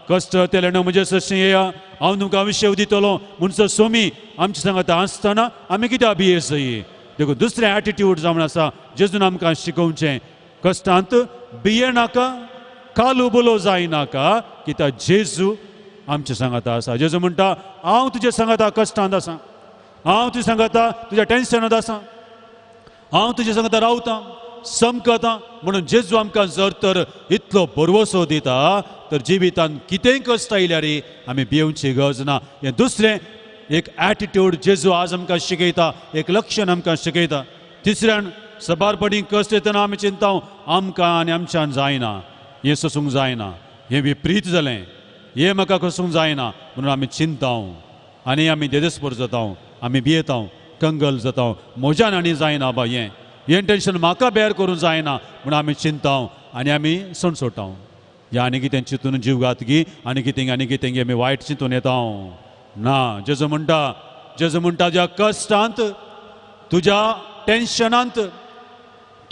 कश्ट तेलें म्हजें सशें येया, हांव तुमकां विशेव दितलो. म्हणसर सोमी आमचे सांगता आसतना आमी कित्याक भियेसई. देखून दुसरें एटिट्यूड जावन आसा जेजून आमकां शिकोवचें, कश्टांत भिये नाका, कालू बोलो जायनाका, कित्याक जेजू आमचे सांगाता आसा. जेजू म्हणटा हांव तुजे सांगाता कश्टांत आसा, हांव तुजे सांगाता तुज्या टेन्शनांत आसा, हांव तुजे सांगाता रावता, समकता. म्हणून जेजू आमकां जर तर इतलो भरवसो दिता तर जिवितांत कितेंय कश्ट आयल्यार आमी भियेवची गरज ना. हें दुसरें एक एटिट्यूड जेजू आज आमकां शिकयता, एक लक्षण आमकां शिकयता. तिसऱ्यान सबारपणी कश्ट येतना आमी चिंता आमकां आनी आमच्यान जायना, हें सोसूंक जायना, हें विपरीत जालें, हें म्हाका कसूंक जायना म्हणून आमी चिंता आनी आमी देदेस्पोर जाता, आमी भियेता, कंगल जाता, म्हज्यान आनी जायना बा, हें हें टेन्शन म्हाका बेर करूंक जायना म्हणून आमी चिंता आनी आमी सणसोटा. ह्या आनी कितें चिंतून जीव घातकी आनी कितें आनी कितें आमी वायट चिंतून येता ना. जेजू म्हणटा, जेजू म्हणटा तुज्या कश्टांत, तुज्या टेन्शनांत,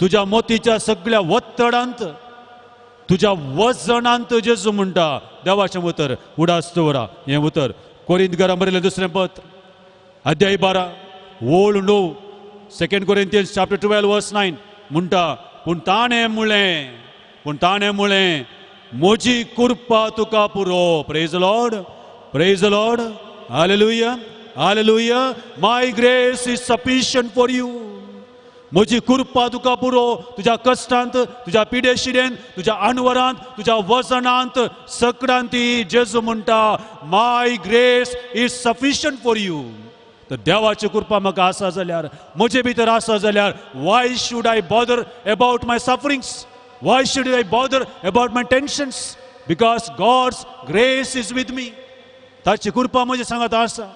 तुज्या मोतीच्या सगळ्या वत्तडांत, तुज्या वजनांत जेजू म्हणटा देवाचें उतर उडास दवरा. हें उतर कोरिंतकारां बरयलें दुसरें पत्र अध्याय 12 ओळ 9, 2 Corinthians chapter 12 verse 9 म्हणटा, पूण ताणें म्हणलें, पूण ताणें म्हणलें म्हजी कृपा तुका पुरो. Praise the Lord, praise the Lord, hallelujah, hallelujah. My grace is sufficient for you. म्हजी कृपा तुका पुरो. तुज्या कश्टांत, तुज्या पिडेशिडेन, तुज्या अणवरांत, तुज्या वजनांत, सकडांत जेजू म्हणटा my grace is sufficient for you. तर देवाची कृपा म्हाका आसा जाल्यार, म्हजे भितर आसा जाल्यार, why should I bother about my sufferings, why should I bother about my tensions, because God's grace is with me. ताची कृपा म्हजे सांगात आसा.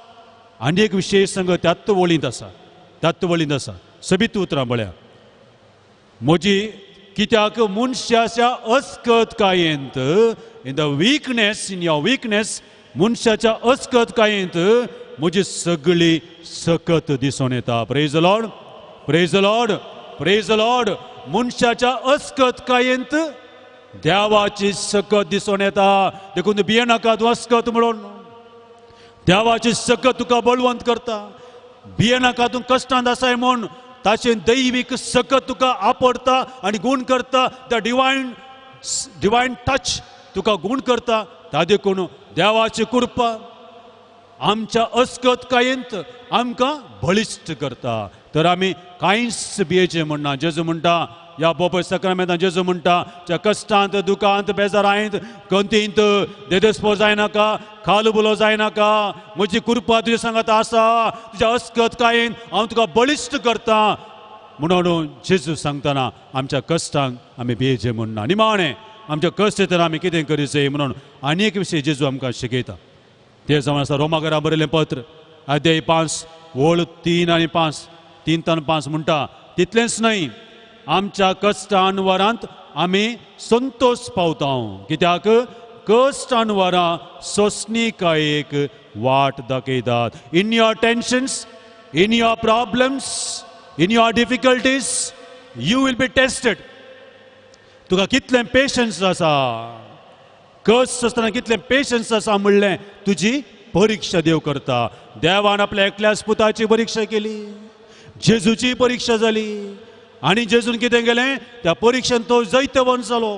आनी एक विशेश संग त्याच वळींत आसा, त्याच वळींत आसा सबीत उतरां पळया, म्हजी कित्याक मनशाच्या अस्कतकायेंत, in the weakness, in your weakness, मनशाच्या अस्कतकायेंत म्हजी सगळी सकत दिसून येता. Praise the Lord, praise the Lord, praise the Lord. मनशाच्या अस्कतकायेंत देवाची सकत दिसून येता. देखून तूं भियेनाका, तूं अस्कत म्हणून देवाची सकत तुका बळवंत करता. भियेनाका, तूं कश्टांत आसाय म्हूण ताचें दैवीक सकत तुका आपडता आनी गूण करता. The divine divine touch तुका गूण करता. ता देखून देवाची कृपा आमच्या अस्कतकायेंत आमकां बळिश्ट करता. तर आमी कांयच भियेचें म्हणना. जेजू म्हणटा ह्या बोपय सक्रामेंतान जेजू म्हणटा ज्या कश्टांत, दुखांत, बेजारांत, गंतींत देदेस्पोर जायनाका, खालुबुलो जायनाका, म्हजी कृपा तुज्या सांगात आसा, तुज्या अस्कतकायेन हांव तुका बळिश्ट करता. म्हणून जेजू सांगतना आमच्या कश्टांक आमी भियेचे म्हूण ना. निमाणें आमच्या कश्ट येतना आमी कितें करीचें म्हणून आनी एक विशय जेजू आमकां शिकयता. ते जावन आसा रोमाकरां बरयलें पत्र अध्याय 5 ओळ 3 आनी 5, 3 तान 5 म्हणटा, तितलेंच न्हय आमच्या कश्टान वरांत आमी संतोष पावता, कित्याक कश्ट वरां सोंसणीकायेक वाट दाखयतात. In your tensions, in your problems, in your difficulties you will be tested. तुका कितलें पेशन्स आसा, कश्ट आसतना कितलें पेशन्स आसा म्हणलें तुजी परीक्षा देव करता. देवान आपल्या एकल्याच पुताची परीक्षा केली, जेजूची परीक्षा जाली आनी जेजून कितें केलें, त्या परिक्षेन तो जैतवंत जालो,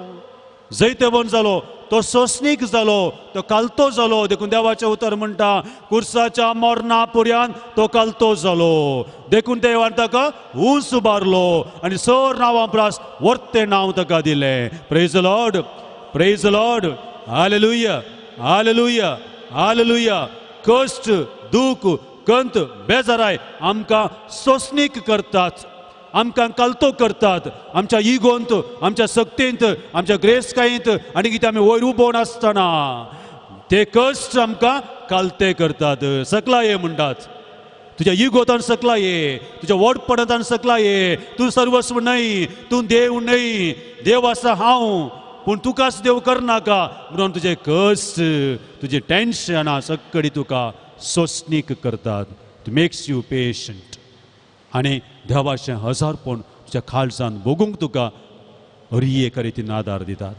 जैतवंत जालो, तो सोंसणीक जालो, तो कालतो जालो. देखून देवाचें उतर म्हणटा कुर्साच्या मरणा पुर्यान तो कालतो जालो. देखून देवान ताका ऊंच उबारलो आनी सर नांवां प्रास वर्तें नांव ताका दिलें. Praise the Lord, praise the Lord, hallelujah, hallelujah, hallelujah. कश्ट, दूख, कंत, बेजाराय आमकां सोंसणीक करतात, आमकां कालतो करतात. आमच्या इगोंत, आमच्या शक्तींत, आमच्या ग्रेसकायेंत आनी कितें आमी वयर उबोवन आसतना ते कश्ट आमकां कालते करतात. सकला ये म्हणटात, तुज्या इगोतान सकला ये, तुज्या व्हडपणांतान सकला ये, तूं सर्वस्व न्हय, तूं देव न्हय, देव आसा हांव, पूण तुकाच देव करनाका म्हणून तुजे कश्ट, तुजें टेन्शनां सगळीं तुका सोंसणीक करतात. It makes you patient. आनी देवाचें हजारपण तुज्या खालसान भोगूंक तुका हरी एका रितीन आदार दितात.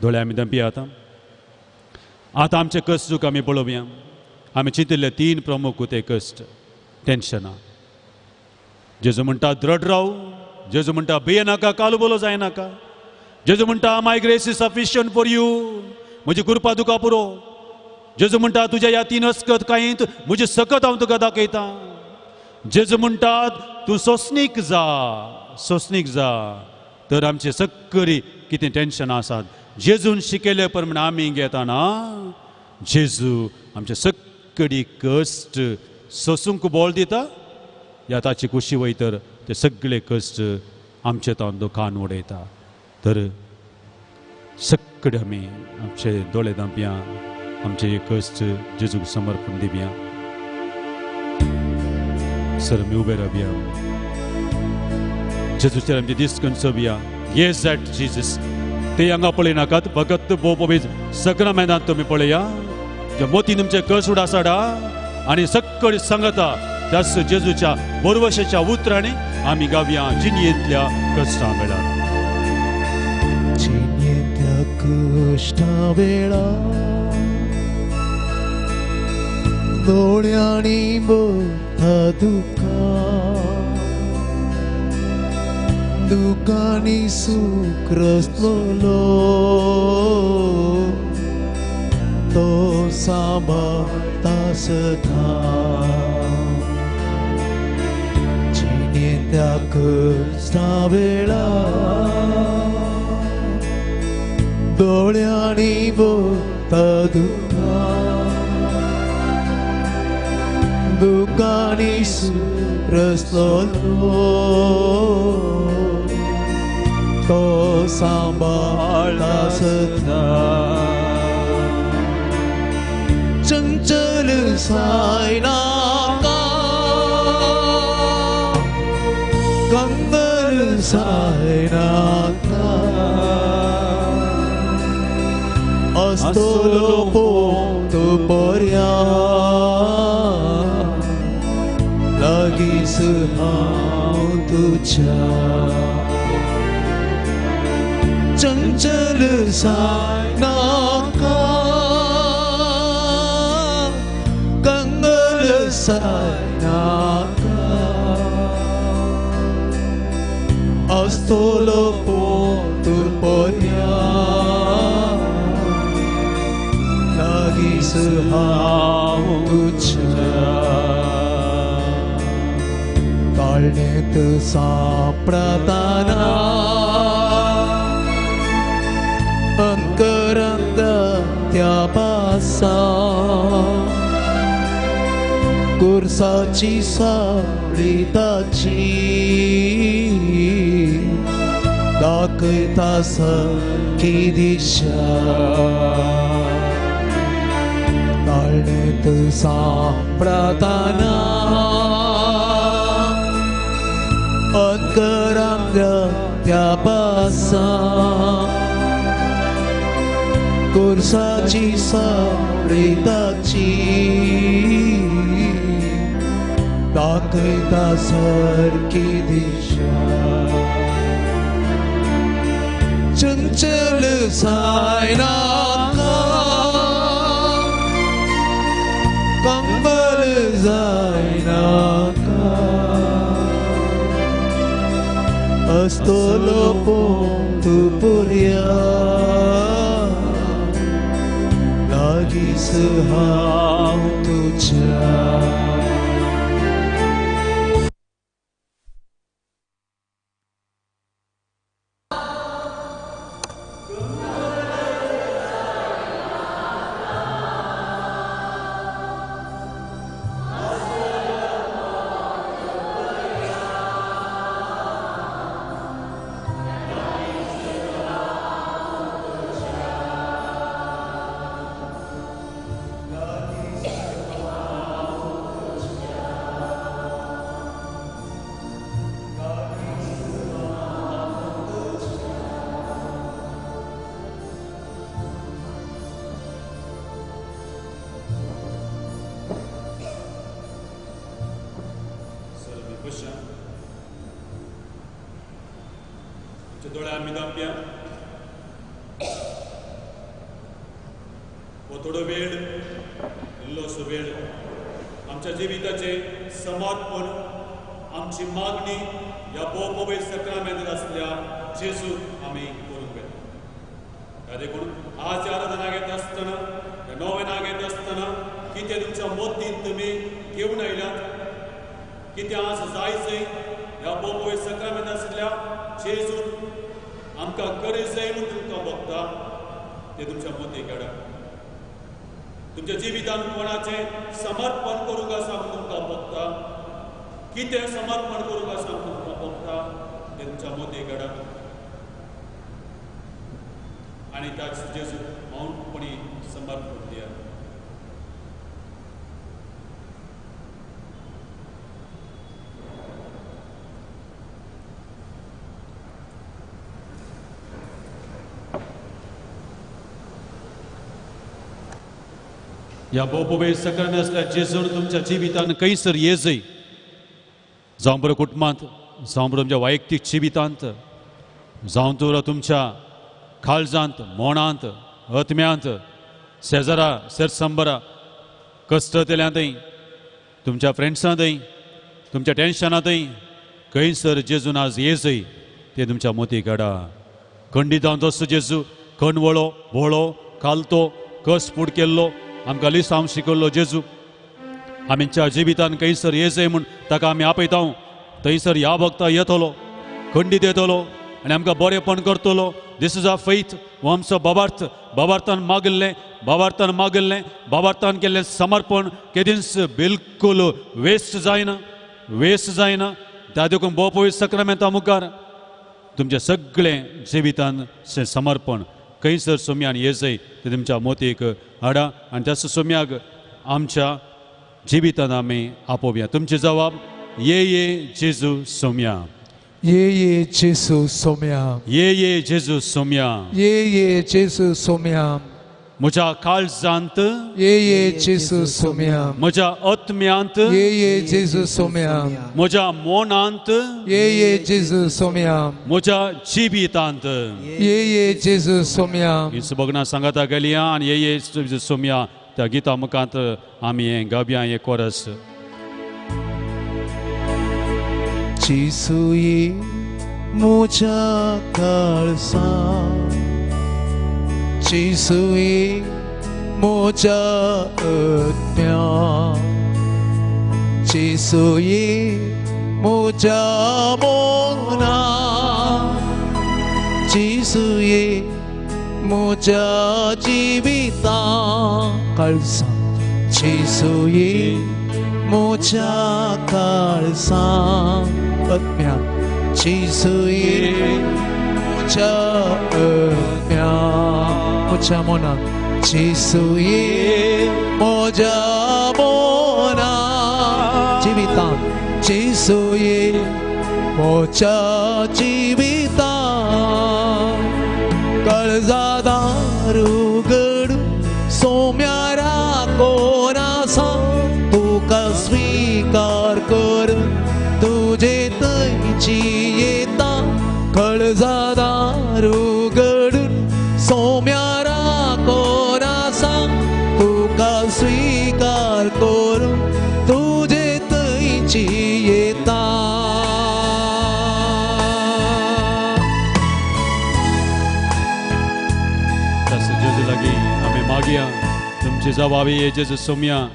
दोळे आमी दंपया. आतां आतां आमचे कश्ट तुका आमी पळोवया. आमी चिंतिल्ले 3 प्रमुख ते कश्ट, टेन्शनां. जेजू म्हणटा दृढ राव, जेजू म्हणटा भियेनाका, कालबोलो जायनाका. जेजू म्हणटा my grace is sufficient for you, म्हजी कृपा तुका पुरो. जेजू म्हणटा तुज्या ह्या 3 अस्कत कांयत म्हजी सकत हांव तुका दाखयतां. जेजू म्हणटात तूं सोंसणीक जा, सोंसणीक जा. तर आमचे सक्करी कितें टेन्शनां आसात जेजून शिकयले प्रमाण आमी घेतना जेजू आमचे सक्कडी कश्ट सोसूंक बोल दिता या ताची कुशी वयतर ते सगळे कश्ट आमचे तावन दुखान उडयता. तर सगळे आमी आमचे दोळे धांपया, आमचे कश्ट जेजूक समर्पण दिवया. सर आमी उबे रावया, जेजूचेर आमचे दीस कनसोवया. येस that Jesus. ते हांगा पळयनाकात, फकत भोव सगळ्या मैदान तुमी पळया. जे मोती तुमचे कश्ट उडासाडा आनी सगळी सांगता त्याच जेजूच्या बरवशेच्या उतरांनी आमी गावया जिणयेंतल्या कश्टां वेळार. जिणयेंतल्या कश्टां वेळार दोळ्यांनी भरता दुकां, दुकांनी सूख रसलोलो तो सांबाळता सदां. जिणयेंतल्या कश्टां वेळार दोळ्यांनी भरता दुकां, दुकांनी सूख रसलोलो तो सांबाळता सदां. चंचल जायनाका, कंगल जायनाका, असतलो पोत पर्या लागींच हांव तुज्या. चंचल जायनाका, कंगल जायनाका, असतलो पोत पर्या लागींच हांव तुज्या. काळणेंत सांपडताना अंकरांत त्या पासा कुर्साची सावळी ताची दाखयता सारकी दिशा ताळणेंत सांपडताना अंतरांतल्या त्या पासा कुर्साची सावळी दाखयता सारकी दिशा चंचल जायनाका कंबल जायनाका असतलो पोंतू पुरया लागींच हांव तुज्या. थोडो वेळ इल्लोसो वेळ आमच्या जिविताचे समर्पण आमची मागणी ह्या भोव सक्रामेंत आसल्या जेजू आमी करूंक वेता. देखून आज आराधना घेता आसतना ह्या नोवेना घेता आसतना कितें तुमच्या मोतीन तुमी घेवन आयल्यात, कितें आज जाय जंय ह्या भोव सक्रामेंत आसल्या जेजून आमकां गरज जाय म्हूण तुमकां भोगता तें तुमच्या मोती काडा. तुमच्या जिवितान कोणाचें समर्पण करूंक आसा म्हूण तुमकां भोगता, कितें समर्पण करूंक आसा म्हूण तुमकां भोगता तें तुमच्या मोती काडा आनी त्याच जेजू मौनपणी समर्पण दिया. ह्या भोव सक्रामेंत आसल्या जेजून तुमच्या जिवितान खंयसर येजय, जावं बरो कुटुंबांत, जावं बरो तुमच्या वैयक्तीक जिवितांत, जावं तर तुमच्या काळजांत, मोणांत, आत्म्यांत, शेजरा शेरसंबरा कश्टतल्यांतय, तुमच्या फ्रेंड्सांतय, तुमच्या टेन्शनांतय खंयसर जेजून आज येजय तें तुमच्या मोती काडा. खंडितांत असो जेजू कणवळो भोळो कालतो कस फूड केल्लो आमकां लिसांव शिकयल्लो जेजू आमच्या जिवितान खंयसर येजय म्हूण ताका आमी आपयता, थंयसर ह्या भक्ता येतलो, खंडीत येतलो आनी आमकां बरेंपण करतलो. This is a faith. हो आमचो बाबार्थ. बाबार्थान मागिल्लें, बाबार्थान मागिल्लें, बाबार्थान केल्लें समर्पण केदींच बिलकूल वेस्ट जायना, वेस्ट जायना. त्या देखून भोव पवित्र सक्रामेंता मुखार तुमचें सगळें जिवितान समर्पण खंयसर सोम्यान येजय तें तुमच्या मोतीक हाडा आनी त्या सोम्याक आमच्या जिवितान आमी आपोवया. तुमची जवाब ये ये जेजू सोम्या, ये ये जेजू सोम्या, ये ये जेजू सोम्या, ये ये जेजू सोम्या. म्हज्या काळजांत ये ये जेजू सोम्या, म्हज्या आत्म्यांत ये ये जेजू सोम्या, म्हज्या मनांत ये ये जेजू सोम्या, म्हज्या जिवितांत ये ये जेजू सोम्या. ही सुबगना सांगाता गेलिया आनी ये ये जेजू सोम्या त्या गीता मुखांत आमी हें गावया हें कोरस. जेजू ये म्हज्या काळजांत, जेजू ये म्हज्या आत्म्यांत, जेजू ये म्हज्या मनांत, जेजू ये म्हज्या जिवितांत. काळजांत जेजू ये म्हज्या काळजांत, आत्म्यांत जेजू ये म्हज्या आत्म्या म्हज्या मनान जेजू ये म्हज्या मना जिवितान जेजू ये म्हज्या जिवितान काळजा दार उगड सोम्यारा कोण आसा तुका स्वीकार कर तुजे थंयची येता काळजा दार उगडून सोम्यारा कोण आसा तुका स्वीकार करून तुजे थंयची येता. जेजू लागीं आमी मागया तुमची जबाबी ये जेजू सोम्या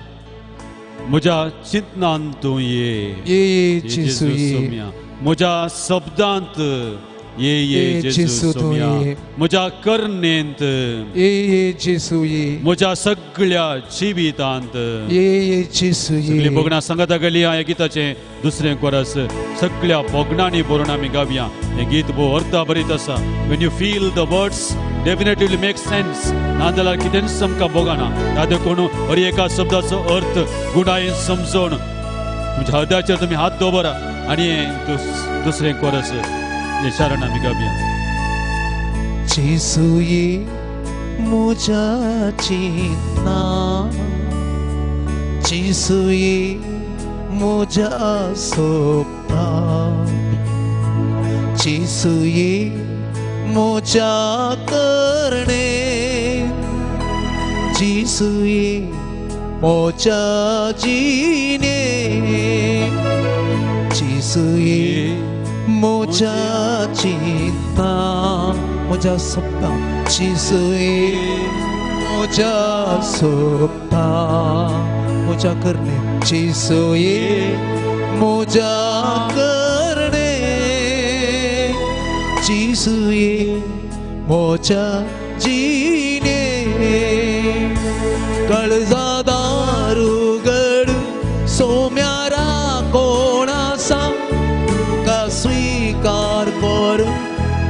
म्हज्या चिंतनान तूं ये ये जेजू सोम्या म्हज्या शब्दांत ये ये जेजू सोम्या म्हज्या करणेंत ये जेजू ये म्हज्या सगळ्या जिवितांत ये जेजू ये. सगळीं भोगणां सांगाता गेली ह्या गिताचें दुसरें कोरस सगळ्या भोगणांनी भरून आमी गावया. हें गीत भोव अर्था भरीत आसा. When you feel the words definitely make sense, नाजाल्यार कितेंच आमकां भोगना. त्या देखून हर एका शब्दाचो अर्थ गुणायेन समजून तुमच्या हृदयाचेर तुमी हात दवरा आनी दुसरें कोरस हें शरण आमी गावया. जेजू ये म्हज्या चिंतना जेजू ये म्हज्या सोपना जेजू ये म्हज्या करणे जेजू ये म्हज्या जिणे जेजू ये म्हज्या चिंतना म्हज्या सपना जेजू ये म्हज्या सपना म्हज्या करणे जेजू ये म्हज्या करणे जेजू ये म्हज्या जिणे काळजा दार उगड सोम्यारा कोण आसा तुका स्वीकार करून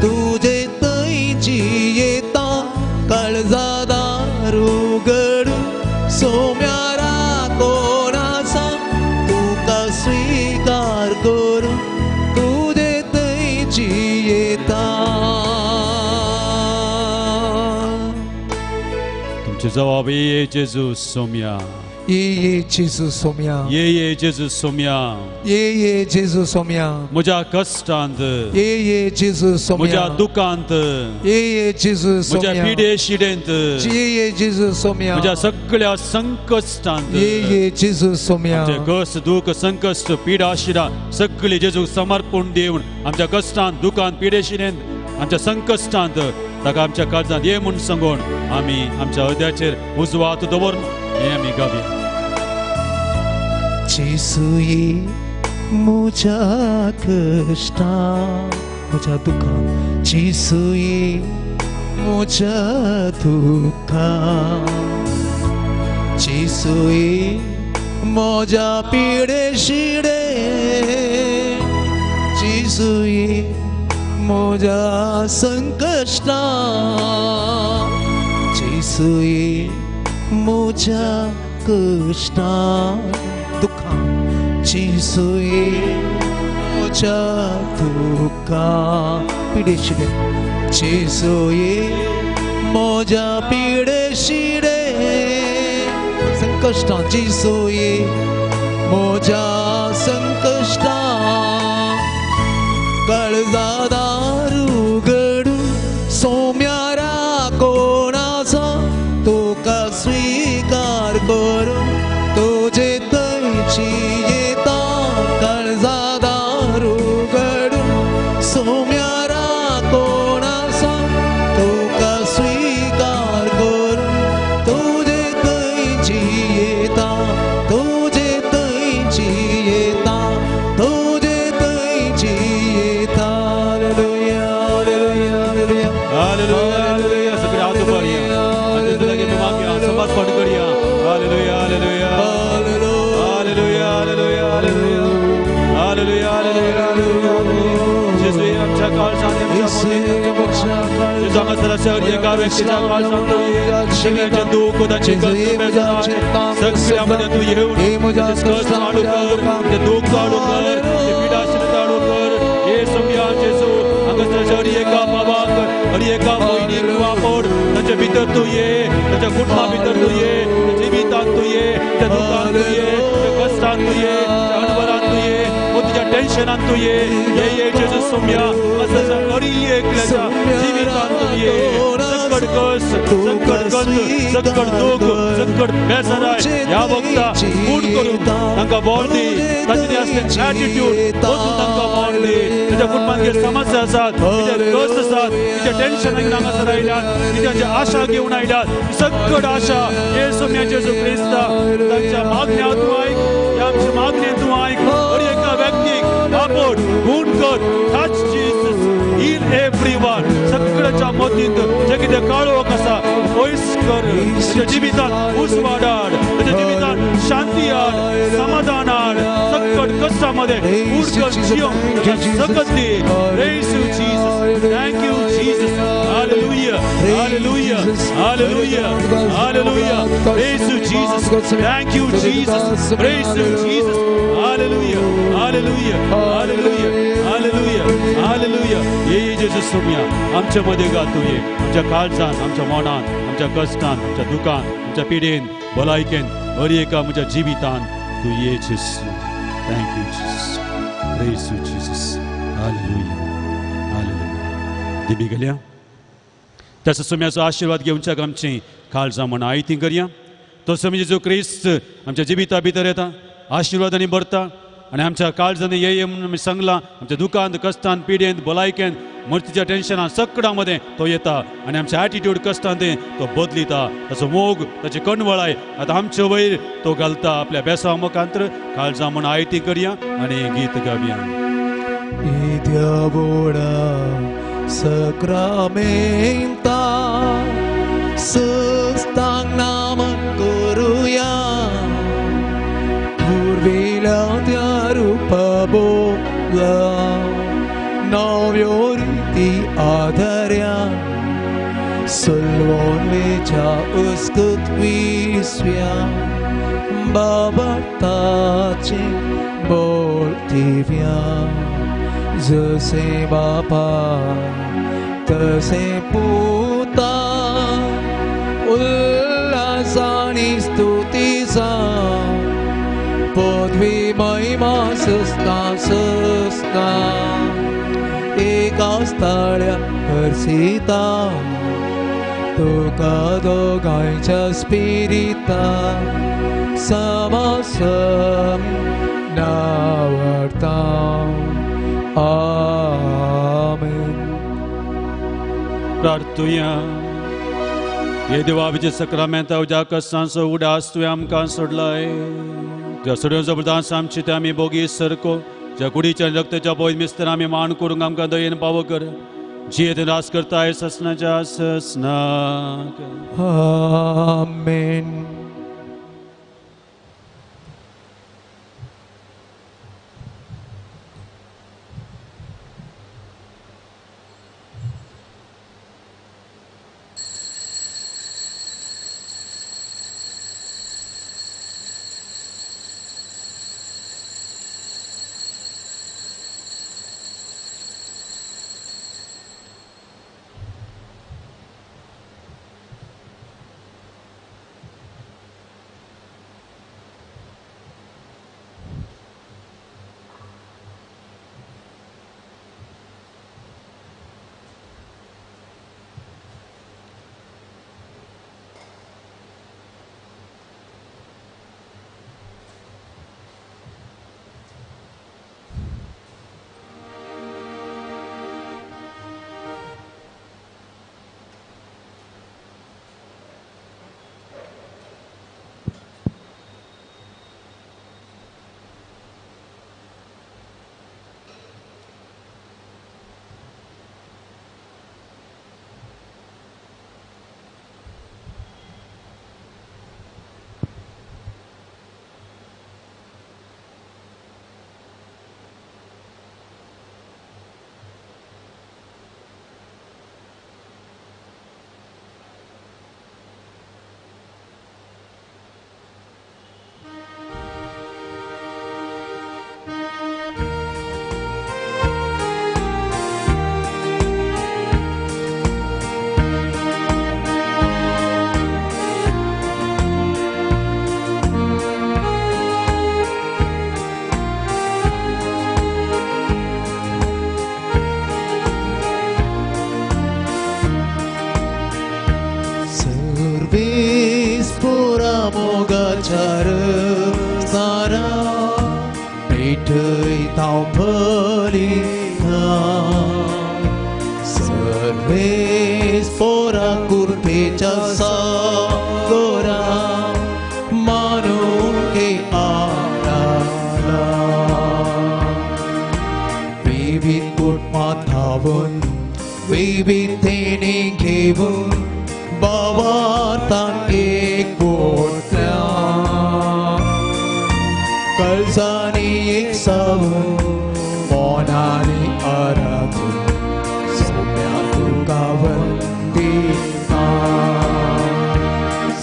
तुजे थंयची येता काळजा दार उगड सोम्यारा कोण आसा तुका स्वीकार करून तुजे थंयची येता. तुमची जबाबी ये जेजू सोम्या ये जेजू सोम्या ये ये जेजू सोम्या ये ये जेजू सोम्या म्हज्या कश्टांत ये जेजू सोम्या म्हज्या दुखांत ये ये जेजू म्हज्या सोम्या पिडे शिडेंत ये ये जेजू सोम्या म्हज्या सगळ्या संकश्टांत ये ये जेजू सोम्या आमचे कश्ट दुख संकश्ट पिडा शिडा सगळी जेजूक समर्पण दिवन आमच्या कश्टांत दुखांत पिडे शिडेंत आमच्या संकश्टांत ताका आमच्या काळजांत ये म्हूण सांगून आमी आमच्या हृदयाचेर उजवा हात दवरून हें आमी गावया. जेजू ये म्हज्या कश्टां म्हज्या दुखां जेजू ये म्हज्या दुखां जेजू ये म्हज्या पिडे शिडे जेजू ये म्हज्या संकश्टां जेजू ये म्हज्या कश्टां दुखां जेजू ये म्हज्या दुखां पिडे शिडे जेजू ये म्हज्या पिडे शिडे संकश्टां जेजू ये म्हज्या संकश्टां काळजा दार उगडून सोम्यारा कोण आसा तुका स्वीकार करून तुजे थंयची येता काळजा दार उगडून सोम्यारा कोण आसा तुका स्वीकार करून तुजे थंयची येता तुजे थंयची येता तुजे थंयची येता. Hallelujah hallelujah hallelujah hallelujah hallelujah. सगळे हात उबारया आनी जेजू लागीं आमी मागया समर्पण करया. Hallelujah hallelujah hallelujah hallelujah hallelujah hallelujah hallelujah. जेजू आमच्या काळजांत आमच्या मतींत जेजू हांगासर आसा एका व्यक्तीच्या काळजांत तूं ये, सगळ्यांचें दूख तांचे कश्ट बेजार सगळ्या मदें तूं येवन तांचे कश्ट चालू कर, ते दूख चालू कर, ते पिडा आशिल्ले चालू कर. हे सोम्या जेजू हांगासर आसा एका बाबाक हर एका भयणीक वापर, तांच्या भितर तूं ये, तांच्या कुटुंबा भितर तूं ये, त्या जिवितांत तूं ये, त्या दुखांत तूं ये, त्या कश्टांत तूं ये, त्या अणभवांत तूं ये, तुज्या टेन्शनांत तूं ये. ये ये जेजू सोम्या हांगासर हर एकल्याच्या जिवितांत तूं ये. संकट कश्ट, संकट कश्ट, संकट दूख, संकट बेजाराय ह्या वखता गूण करून तांकां बोर दी. तांचे आसलें एटिट्यूड वचून तांकां बोर दी. ताच्या कुटुंबांत कितें समस्या आसात, कितें कश्ट आसात, कितें टेन्शन घेवन हांगासर आयल्यात, कितें आशा घेवन आयल्यात, संकट आशा हे सोम्या जेजू क्रिस्ता तांच्या मागण्या तूं आयक, ह्या आमच्या मागण्या तूं आयक. हर एका व्यक्तीक वापर, गूण कर. Touch Jesus, heal everyone. सगळ्याच्या मतींत जे कितें काळोख आसा पयस कर. ताच्या जिवितांत उजवाड हाड, ताच्या जिवितांत शांती हाड, समाधान हाड. संकट कश्टा मदें गूण कर, जियोंक ताका सकत दी. Praise you Jesus, thank you Jesus. Hallelujah, hallelujah, hallelujah, hallelujah. Praise you Jesus, thank you Jesus. Praise you Jesus. Hallelujah, hallelujah, hallelujah, hallelujah, hallelujah. ये ये जेजू सोम्या आमच्या मध्ये गा तूं ये, आमच्या काळजान, आमच्या मनान, आमच्या कश्टान, आमच्या दुखान, आमच्या पिडेन, भलायकेन, हर एका म्हज्या जिवितान तूं ये जेजू. Thank you Jesus, praise you Jesus. Hallelujah, hallelujah. दिबी गेल्या त्याचा सोम्याचो आशिर्वाद घेवच्याक आमची काळजां म्हण आयती करया. तो सोम्या जेजू क्रिस्त आमच्या जिविता भितर येता, आशिर्वादांनी भरता आनी आमच्या काळजांनी ये ये म्हणून आमी सांगलां. आमच्या दुखांत, कश्टांत, पिडेंत, भलायकेंत, मर्तीच्या टेन्शनान सगळ्यां मदें तो येता आनी आमच्या एटिट्यूड कश्टांत तो बदलिता. ताचो मोग, ताची कणवळाय आतां आमचे वयर तो घालता आपल्या बेसांव मुखांत्र. काळजां म्हण आयती करया आनी गीत गावया. Sacramenta sustang naman करुया, पूर्विल्या त्या रूपा बोला, नव्यो रिती आधार्या, सलवोन वेच्या उस्कत विस्व्या, बाबा ताचे बोलतिव्या, जसे बापा तसे पुता, उल्हासानी स्तुतीचा पदवी महिमा सस्ता सस्ता, एका स्थाळ्या हर्षिता, तुका दोगांच्या स्पिरिता, समासम नावडता. आमेन. प्रार्थुया. हे देवा, आमच्या सक्रामेंता उज्या कश्टांचो उडास तुवें आमकां सोडलाय. ज्या सगळ्यो जबरदास आमची ते आमी बोगी सरको, ज्या कुडीच्या रक्ताच्या बोय मिस्तर आमी मान करूंक आमकां दयेन पावो कर. जियेत रास करताय ससनाच्या ससनाक. आमेन. चरणारा पेटयता बलिदान सर्वेस पोरा कृपेच्या सागरा मानूंके आराधना विविध कुटुंबां धांवून विविधतेने घेऊन बाबातान एकवटल्या काळजांनी एक सावून मनांनी आराधून सोम्या तुका वंदिता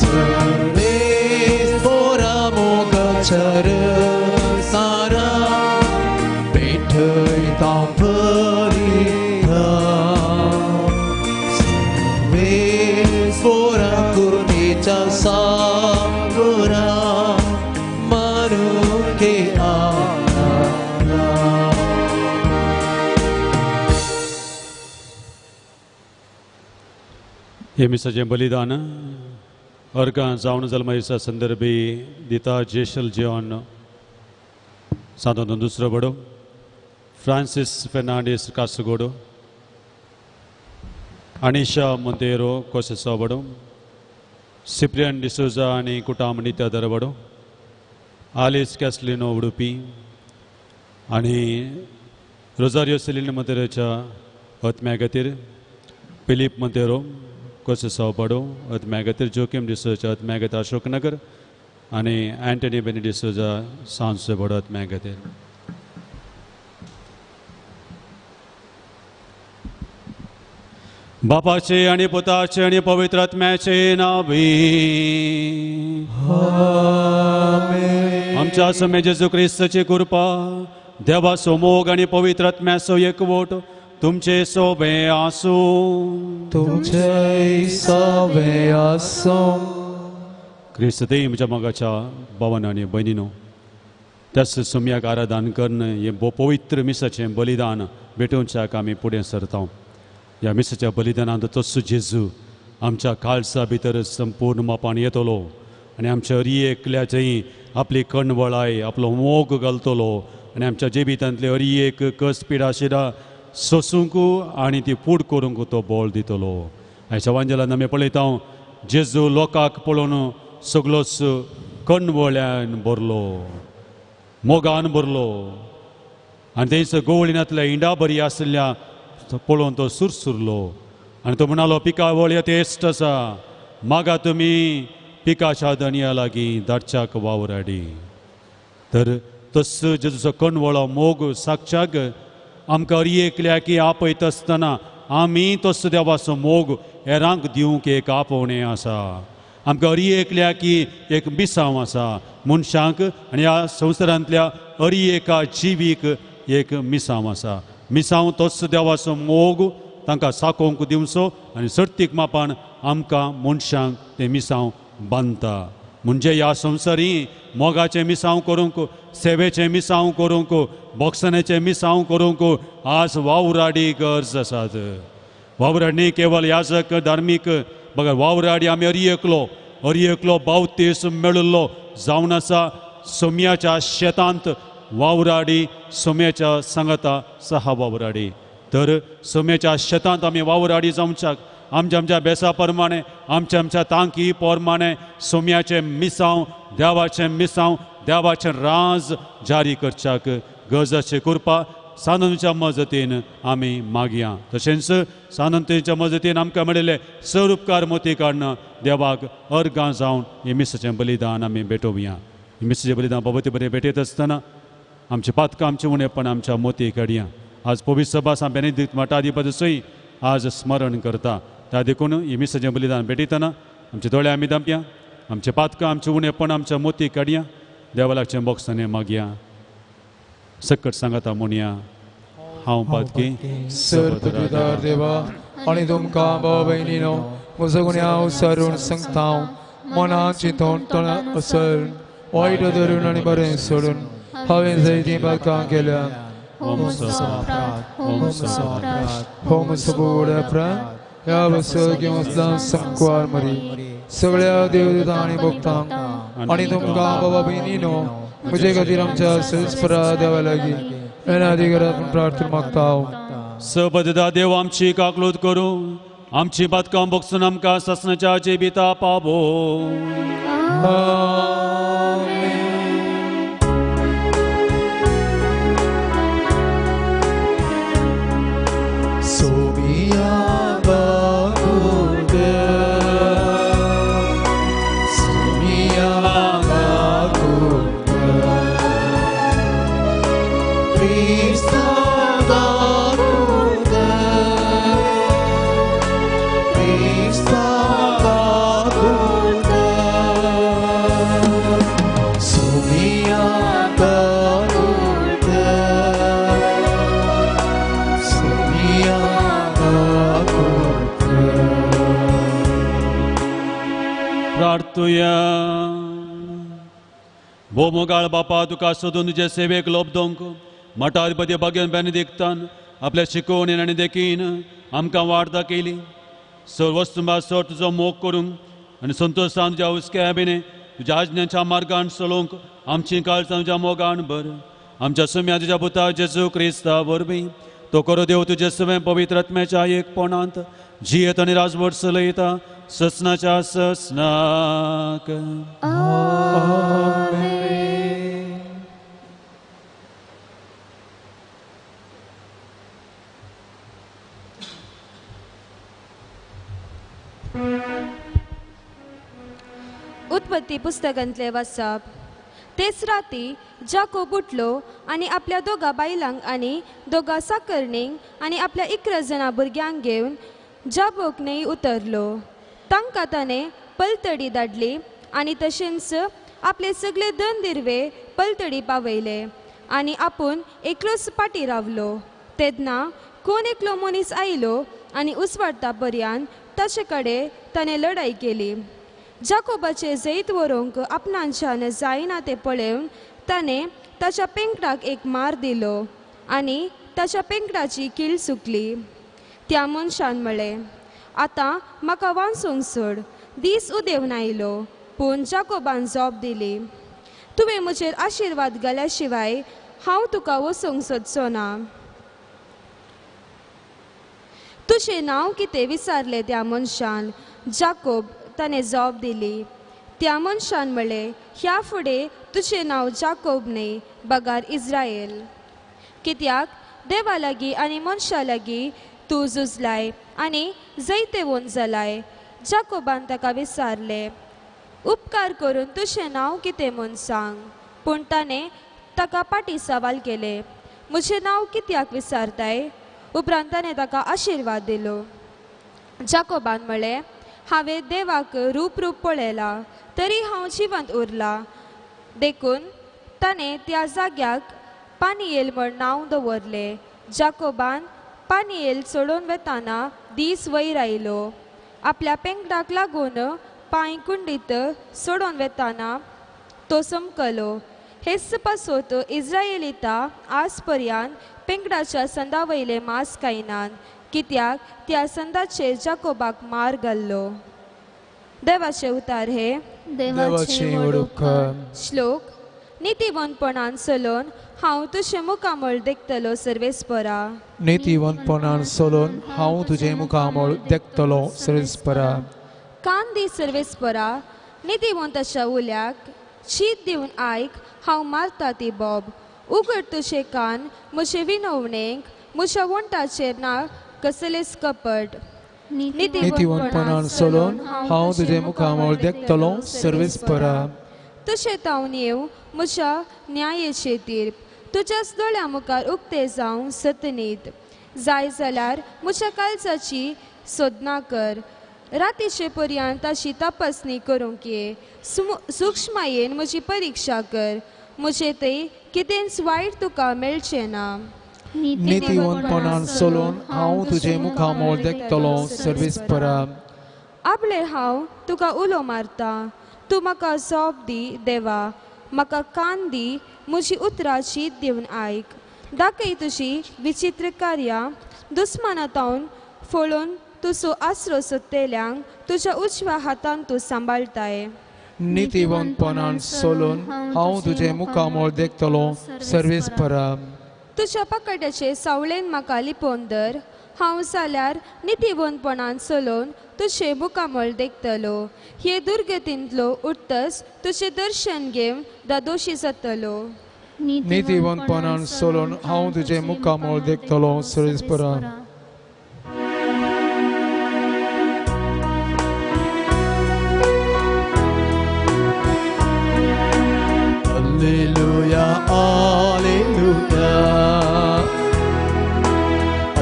सर्वेस पोरा मोगाच्या रसारा पेटयता बलिदान सर्वेस पोरा कृपेच्या सागरा मानुके आराधना. हे मिसाचें बलिदान अर्गां जावन जल्मा दिसा संदर्भी दिता जेशल जिऑन सातोंतून दुसरो बडो फ्रांसीस फेर्नांडीस कासगोडो अनिशा मोंतेरो कोसेसाव बडो सिप्रियन डिसोजा आनी कुटाम नित्या दरबडो आलिस कॅसलिनो उडुपी आनी रोजारियो सेलिन मोंतेरोच्या आत्म्या खातीर फिलीप मोंतेरो कोसेसाव बडो आत्म्या खातीर जोकीम डिसोजा आत्म्या खातीर अशोकनगर आनी अँटनी बेनी डिसोजा सांजचे बडो आत्म्या खातीर. बापाचे आणि पुताचे आणि पवित्र आत्म्याचे नावे आमेन. आमच्या समे जेजू क्रिस्ताची कृपा देवाचो मोग आणि पवित्र आत्म्याचो एकवट तुमचे सोबे आसूं. तुमचे सोबे आसूं. क्रिस्त म्हज्या मोगाच्या भावान आनी भयणीनो त्याच सोम्याक आराधन करून हें पवित्र मिसाचें बलिदान भेटोवच्याक आमी फुडें सरता. ह्या मिसाच्या बलिदानांत तस्सो जेजू आमच्या काळजा भितर संपूर्ण मापान येतलो आनी आमच्या हरी एकल्याचें आपली कणवळाय आपलो मोग घालतलो आनी आमच्या जिवितांतले हरी एक कस पिडा शिरा सोसूंक आनी ती फूड करूंक तो बळ दितलो. आयच्या वांजेलान आमी पळयता जेजू लोकांक पळोवन सगलोच कणवळ्यान भरलो, मोगान भरलो आनी तेंच गोवळिनांतल्या इंडा बरी आशिल्ल्या पळोवन तो सुरसुरलो आनी तो म्हणालो पिकावळ यथेश्ट आसा, मागा तुमी पिकाच्या दनया लागीं धाडच्याक वावराडी. तर तस जेजूचो कणवळो मोग साक्षाक आमकां हरी एकल्याक आपयत आसतना आमी तस देवाचो मोग हेरांक दिवंक एक आपोवणें आसा. आमकां हरी एकल्याक एक मिसांव आसा मनशांक आनी ह्या संवसारांतल्या हरी एका जिवीक एक मिसांव आसा. मिसांव तोच देवाचो मोग तांकां साकोवंक दिवचो आनी सर्तीक मापान आमकां मनशांक तें मिसांव बांदता. म्हणजे ह्या संवसारी मोगाचें मिसांव करूंक, सेवेचें मिसांव करूंक, बोक्सण्याचें मिसांव करूंक आज वावराडी गरज आसात. वावराडी न्ही केवल याजक धार्मीक बगर वावराडी आमी हरी एकलो हरी एकलो बावतीस मेळिल्लो जावन आसा सोम्याच्या शेतांत वावराडी सोम्याच्या सांगाता सहा वावराडी. तर सोम्याच्या शेतांत आमी वावराडी जावच्याक आमच्या आमच्या बेसा प्रमाणे आमच्या आमच्या तांकी प्रमाणे सोम्याचें मिसांव देवाचें मिसांव देवाचें राज जारी करच्याक गरजाची कृपा सानंदच्या मजतीन आमी मागया. तशेंच सानंदच्या मजतीन आमकां मेळिल्ले सर उपकार मोती काडून देवाक अर्गां जावन हें मिसाचें बलिदान आमी भेटोवया. हें मिसाचें बलिदान बाबती बरें भेटयत आसतना आमची पातकां आमचें उणेपण आमच्या मोती काडया. आज पवित्र सभा सांत बेनेदिक्त मठाधिपतीचोय आज स्मरण करता. त्या देखून हें मिसाचें बलिदान भेटयतना आमचे दोळे आमी धांपया, आमचें पातकां आमचें उणेपण आमच्या मोती काडया, देवा लागचें बोगसाणें मागया. सकट सांगाता म्हणया हांव पातकी सर तुजेदार देवा आनी तुमकां भाव भयणीनो म्हजो गुन्यांव सारून सांगता मनां चिंतून तोंडां असर वायट धरून आनी बरें सोडून हांवें जायतीं पातकां केल्या. हो म्हजो बोड अपराध ह्या बसर घेवन संकवार मरी सगळ्या देवदूतां आनी भक्तांक आनी तुमकां बाबा भयणीनो म्हजे खातीर आमच्या सर्वेस्परा देवा लागीं येणाधिकारान प्रार्थना मागता. सबदा देव आमची काकलूत करूं, आमची बातकां बोगसून आमकां सासणाच्या जिविता पावो. सोमिया बाबूद, सोमिया बाबूद, क्रिस्ता बाबूद, क्रिस्ता बाबूद, सोमिया बाबूद, सोमिया बाबूद. प्रार्थुया. भोव बापा, तुका सोदून तुजे सेवेक लोब दोंक मठाधिपती भाग्यन बेनेदिक्तान आपल्या शिकोवणेन आनी देखीन आमकां वाट दाखयली. सर्वस्तुंबा सर तुजो मोग करूंक आनी संतोशान तुज्या हुस्क्या भिणे तुज्या आज्ञाच्या मार्गान चलोवंक आमची काळजां तुज्या मोगान भर. आमच्या सुम्या तुज्या पुता जेजू क्रिस्ता वरवीं तो करो देव तुजे सवें पवित्र आत्म्याच्या एकपणांत जियेत आनी राजवट चलयता ससनाच्या ससनाक. उत्पत्ती पुस्तकांतले वाचप. तेच राती जाकोब उठलो आनी आपल्या दोगा बायलांक आनी दोगा साकरणींक आनी आपल्या 11 जाणां भुरग्यांक घेवन जाबोक न्हंय उतरलो. तांकां ताणें पलतडी धाडली आनी तशेंच आपले सगळे धन दिर्वे पलतडी पावयले आनी आपूण एकलोच पाटी रावलो. तेन्ना कोण एकलो मनीस आयलो आनी उसवाडता पर्यंत ताचे कडेन ताणें लढाई केली. जाकोबाचें जैत व्हरूंक आपणाच्यान जायना तें पळोवन ताणें ताच्या पेंकडाक एक मार दिलो आनी ताच्या पेंकडाची कील सुकली. त्या मनशान म्हळें, आतां म्हाका वांचूंक सोड, दीस उदेवन आयलो. पूण जाकोबान जॉब दिली, तुवें म्हजेर आशिर्वाद घाल्या शिवाय हांव तुका वचूंक सोदचो ना. तुजें नांव कितें विचारलें त्या मनशान. जाकोब ताणें जॉब दिली. त्या मनशान म्हळें, ह्या फुडें तुजें नांव जाकोब न्हय बगार इज्रायल, कित्याक देवा लागीं आनी मनशा लागीं तूं झुजलाय आनी जैतेवंत जालाय. जाकोबान ताका विचारलें, उपकार करून तुजें नांव कितें म्हूण सांग. पूण ताणें ताका पाटी सवाल केलें, म्हजें नांव कित्याक विचारताय? उपरांत ताणें ताका आशिर्वाद दिलो. जाकोबान म्हळें, हांवें देवाक रूप रूप पळयलां तरी हांव जिवंत उरलां. देखून ताणें त्या जाग्याक पानियेल म्हण नांव दवरलें. जाकोबान पानियेल चडोवन वेताना दीस वयर आयलो. आपल्या पेंकडाक लागून पांय कुंडीत सोडोवन वेताना तो समकलो. हेच पासत इज्रायेलिता आज पर्यंत पेंकडाच्या संदा वयले मांस खायनात, कित्याक त्या संदाचेर जाकोबाक मार घाल्लो. देवाचे उतार हे. देवाचे व्हड उपकार. श्लोक. नितीवंतपणान चलोवन हांव तुजें मुखामळ देखतलो सर्वेस्परा. नितीवंतपणान चलोवन हांव तुजें मुखामळ देखतलो सर्वेस्परा. कान दी सर्वेस्परा नितीवंताच्या उल्याक, शीत दिवन आयक हांव मारता ती बोब. उगड तुजें कान म्हजे विनवणेक, म्हज्या वण्टाचेर ना कसलेच कपट. नितीवंतपणान चलोवन हांव तुजें मुखामळ देखतलो सर्वेस्परा. तुजें तावन येवं म्हज्या न्यायेचे तीर्प, तुज्याच दोळ्या मुखार उक्ते जावं सतनीत. जाय जाल्यार म्हज्या काळजाची सोदना कर, रातीचे पर्यंत ताची तपासणी करूंक ये. सुक्ष्मायेन म्हजी परिक्षा कर, म्हजें थंय कितेंच वायट तुका मेळचें ना. नितीवंतपणान चलोवन हांव तुजें मुखामळ देखतलो सर्वेस्परा. आपले हांव तुका उलो मारता, तूं म्हाका जॉब दी देवा, म्हाका कान दी, म्हजी उतरां शीत दिवन आयक. दाखय तुजी विचित्र कार्यां, दुस्माना तावन फळोवन तुजो आसरो सोदतल्यांक तुज्या उजव्या हातान तूं सांबाळटाय. नितीवंतपणान सोलून हांव तुजें मुखामळ देखतलो सर्वेस्परा. तुज्या पकड्याचे सावळेन म्हाका लिपोवन धर, हांव जाल्यार नितीवंतपणान चलोवन तुजें मुखामळ देखतलो. हे दुर्गतींतलो उठतच तुजें दर्शन घेवन दादोशी जातलो. नितीवंतपणान सोलून हांव तुजें मुखामळ देखतलो सर्वेस्परा. Alleluia, alleluia,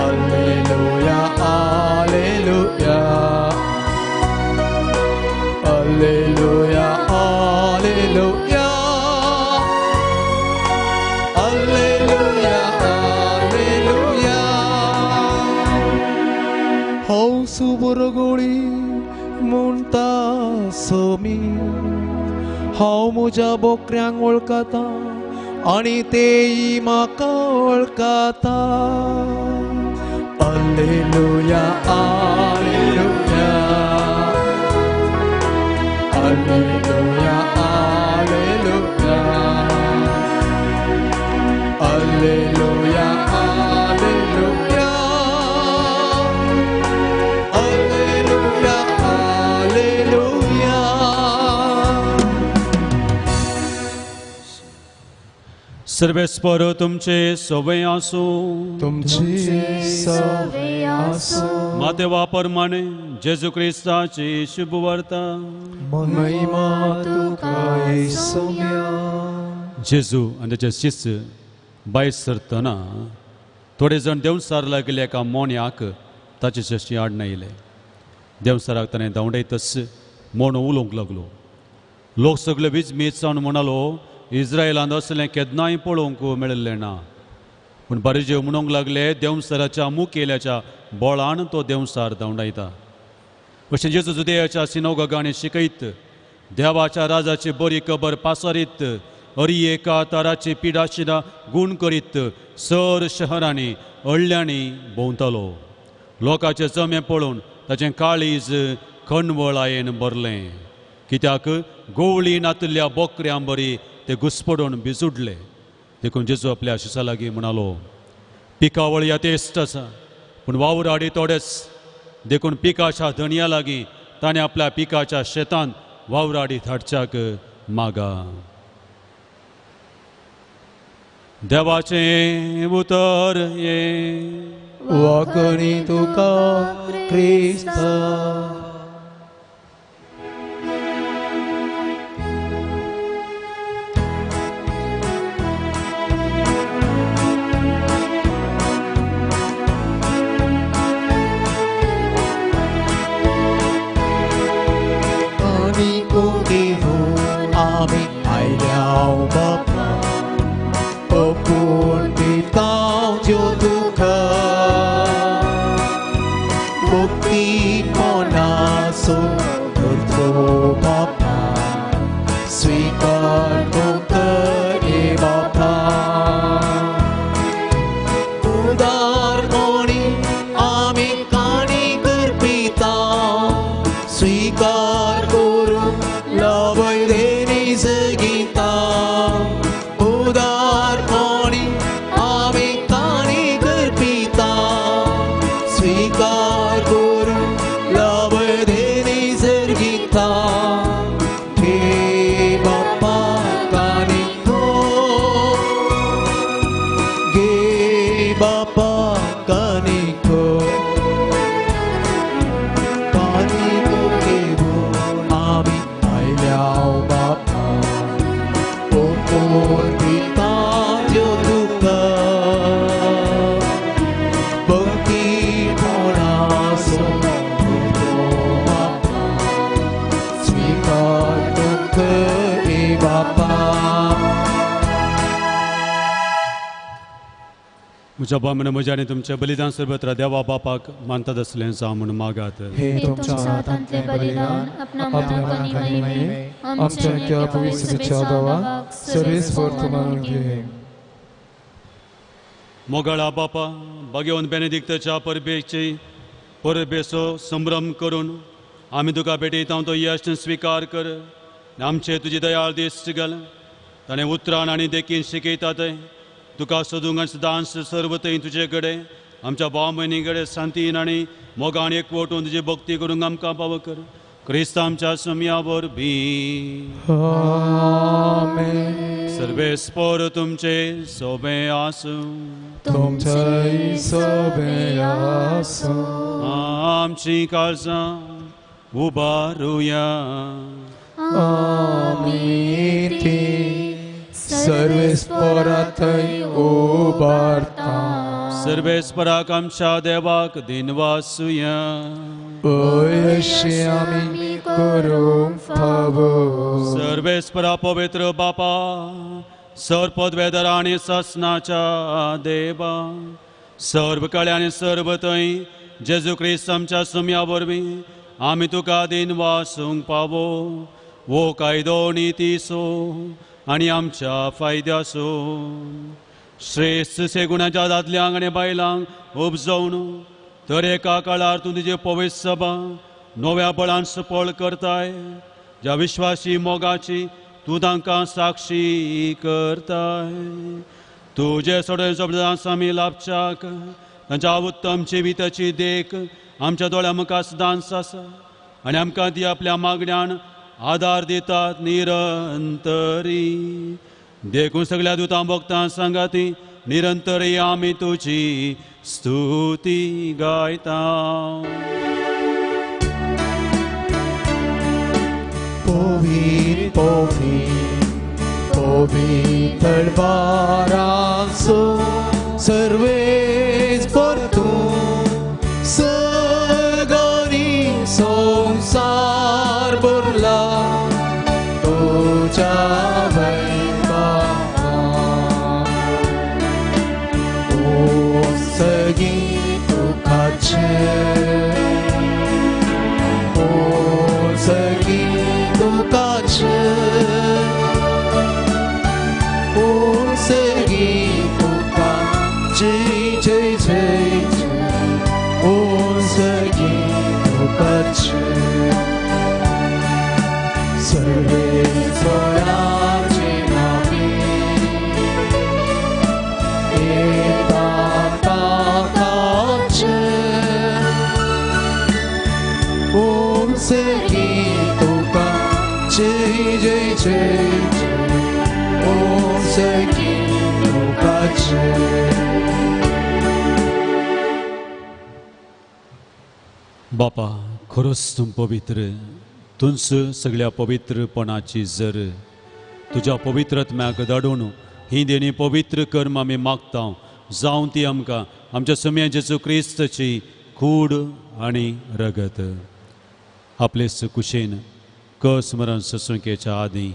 alleluia, alleluia, alleluia, alleluia, alleluia, alleluia. हांव सुबरगोळी म्हणटा सोमी, हांव म्हज्या बोकऱ्यांक वळखता आनी तेय म्हाका वळखता. Alleluia, alleluia, alleluia, alleluia, alleluia, alleluia, alleluia, alleluia. सर्वेस्पर तुमचे सवय आसूं, तुमचे सवय आसूं. मातेवा प्रमाणे जेजू क्रिस्ताची शुभवार्ता. महिमा तुका येसुम्या. जेजू आनी ताचे शिष्य भायर सरतना थोडे जाण देंवचार लागिल्ल्या एका मोन्याक ताचे शशी आडना येयले. देंवचाराक ताणें धांवडायतच मोनो उलोवंक लागलो. लोक सगळे विजमीत जावन म्हणालो, इस्रायलांत असलें केन्नाय पळोवंक मेळिल्लें ना. पूण बारीजेव म्हणूंक लागले, देंवचाराच्या मुखेल्याच्या बळान तो देंवचार धांवडायता. अशें जेजू जुदेयाच्या सिनोगांनी शिकयत, देवाच्या राजाची बरी खबर पासारीत, अरी एका ताराची पिडाशिना गूण करीत सर शहरांनी अळ्यांनी भोंवतालो. लोकांचे जमे पळोवन ताचें काळीज खणवळायेन भरलें, कित्याक गोवळी नातिल्ल्या बोकऱ्यां बरी ते घुसपडून भिजुडले. देखून जेजू आपल्या शिसा लागीं म्हणालो, पिकावळ ह्या तेस्त आसा पूण वावराडी थोडेच. देखून पिकाच्या धनया लागीं ताणें आपल्या पिकाच्या शेतांत वावराडी धाडच्याक मागा. देवाचें उतर हें. वाकणी तुका क्रिस्ता. आमी आयल्या बापा, ओपून दिता ज्यो तुका मुक्ती कोणाचो करतो बापा, स्वीकार कर बापा. उदार कोणी आमी काणी करपिता, स्वीकार करूं लवय गीता. उदार कोणी आमी काणी करपिता, स्वीकार करूं लवय गीता. घे बापा काणी को, घे बापा काणी को, काणी को घेवन आमी आयल्या बापा, पिता ज्यो तुका भक्ती कोणाचो बापा, स्वीकार कर बापा. म्हज्या बामण म्हज्या आनी तुमचें बलिदान सर्वत्र देवा बापाक मानतात आसलें जावं म्हूण मागात. हे तुमच्या हातांतलें बलिदान आपल्या मनाक आनी महिमे आमच्या त्या पवित्र देवाक सर्वेस्पर मानून घे. मोगाळा बापा, बागेवन बेनेदिक्ताच्या परबेची परबेचो संभ्रम करून आमी तुका भेटयता, तो यश स्विकार कर. आमचे तुजी दयाळ दिश्ट घाल. ताणें उतरान आनी देखीन शिकयता थंय तुका सोदूंक आनी सदांच सर्व थंय तुजे कडेन आमच्या भाव भयणी कडेन शांतीन आनी मोगान एकवटून तुजी भक्ती करूंक आमकां पावो कर. क्रिस्त आमच्या सोम्या वरवीं. आमेन. सर्वेस्पर तुमचे सोबे आसूं. तुमचे सोबे आसूं. आमची काळजां उबारुया. आमी ती सर्वेस्परा थंय उबारता. सर्वेस्पराक आमच्या देवाक दिनवासुया. अशी आमी करूंक फावो. सर्वेस्परा पवित्र बापा, सर्व पदवेदार आनी सासनाच्या देवा, सर्व कळे आनी सर्व थंय जेजू क्रिस्त आमच्या सुम्या वरवीं आमी तुका दिनवासूंक पावो. वो कायदो नितीसो आनी आमच्या फायद्यासो श्रेश्ठ सेगुणाच्या दादल्यांक आनी बायलांक उपजोवन तर एका काळार तूं तुजे पवित्र सभा नव्या बळान सफळ करताय, ज्या विश्वासी मोगाची तूं तांकां साक्षी करताय. तुजे सगळे शब्दांस आमी लाभच्याक तांच्या उत्तम जिविताची देख आमच्या दोळ्या मुखार सदांच आसा आनी आमकां ती आपल्या मागण्यान आदार दितात निरंतरी. देखून सगळ्या दुतां भक्तां सांगाती निरंतरी आमी तुजी स्तुती गायता. पवित्र पवित्र पवित्र बारासो सर्वेस्पर तूं सर्गानी संवसार भरला तुज्या वैभवान. ओ सगीं तुकाचें, ओ सगीं तुकाचें, ओ सगीं तुका जय जय जय जय, ओ सगीं तुकाचें. सर्वेस्पराचे नांवी येता ताकाचें, ओ सगीं तुका जय जय जय जय, ओ सगीं तुकाचें. बापा, खरोच तूं पवित्र, तूंच सगळ्या पवित्रपणाची जर. तुज्या पवित्रत्म्याक धाडून ही देणी पवित्र कर्म आमी मागता, जावं ती आमकां आमच्या सम्या जेजू क्रिस्तची कूड आनी रगत. आपले कुशेन कस मरण ससुकेच्या आदीं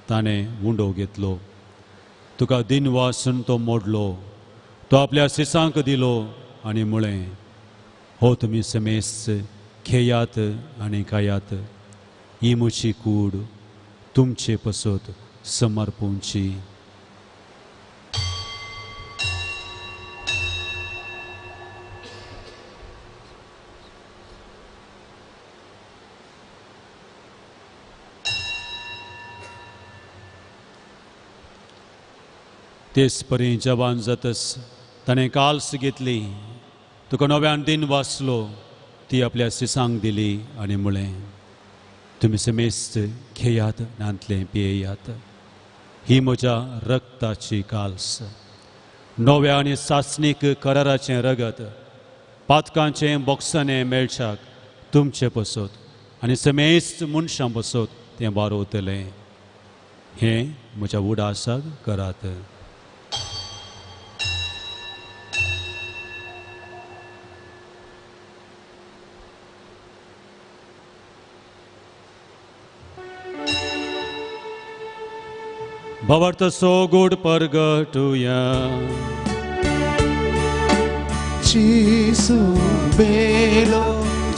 ताणें उंडो घेतलो, तुका दिनवासून तो मोडलो, तो आपल्या सिसांक दिलो आनी म्हळें, हो तुमी समेस्त खेयात आनी खायात, ही म्हजी कूड तुमचे पसत समर्पूंची. तेच परी जवान जातस ताणें काल्स घेतली, तुका नव्यान दिन वाचलो, ती आपल्या सिसांक दिली आनी म्हळें, तुमी समेस्त खेयात नांतलें पियेयात, ही म्हज्या रक्ताची काल्स, नव्या आनी सासणीक कराराचें रगत, पातकांचें बोक्साणें मेळच्याक तुमचे पसत आनी समेस्त मनशां पसत तें वारोवतलें. हें म्हज्या उडासाक करात. भावार्थ सोगूड परगटुया. जेजू बेलो,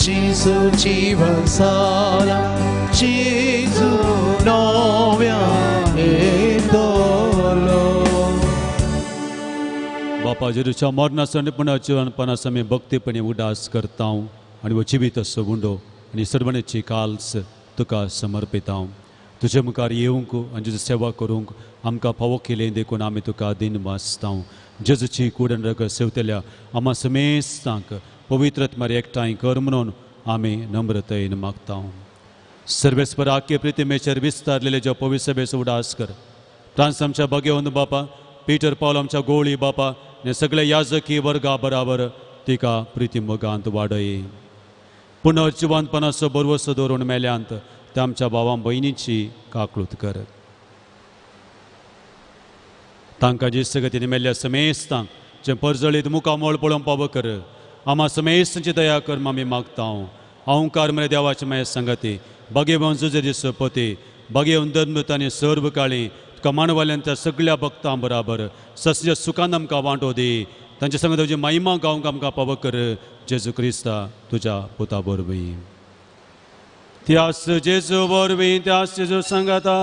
जेजू जीवसाला, जेजू नव्या येतलो. बापा जेजूच्या मरणाचो आनी पुनर्जीवनपणाचो आमी भक्तीपणी उदास करता आनी हो जिवीत असो उंडो आनी सर्वणेची काल्स तुका समर्पिता. तुजे मुखार येवंक आनी तुजी सेवा करूंक आमकां फावो केलें देखून आमी तुका दिन वाचता. जेजूची कूड आनी रगत सेवतल्या आमा समेस्तांक पवित्र आत्म्यार एकठांय कर म्हणून आमी नम्रतायेन मागता. सर्वेस्पर आख्खे प्रितिमेचेर विस्तारलेले ज्या पवित्र सभेचो उडास कर. फ्रांस आमच्या भगेवन बापा, पीटर पावल आमच्या गोळी बापा आनी सगळे याजकी वर्गा बराबर तिका प्रिती मोगांत वाडय. पुनर्जिवंतपणाचो बरवसो दवरून मेल्यांत त्या आमच्या भावां भयणीची काकळूत कर. तांकां जे सगतीन मेल्ल्या समेस्तांक जें परजळीत मुखामळ पळोवंक पावो कर. आमा समेस्तांची दया कर आमी मागता. अहंकार मरे देवाचे माये संगती बागेवन जुजे दिसपती बागेवन धर्मदूत आनी सर्व काळी तुका मानवाल्यांच्या सगळ्या भक्तां बराबर सस्या सुखान आमकां वांटो दी. तांचे संग तुजी महिमा गावंक आमकां पावो कर. जेजू क्रिस्ता तुज्या पुता वरवीं. त्यास जेजू वरवीं, त्यास जेजू सांगाता,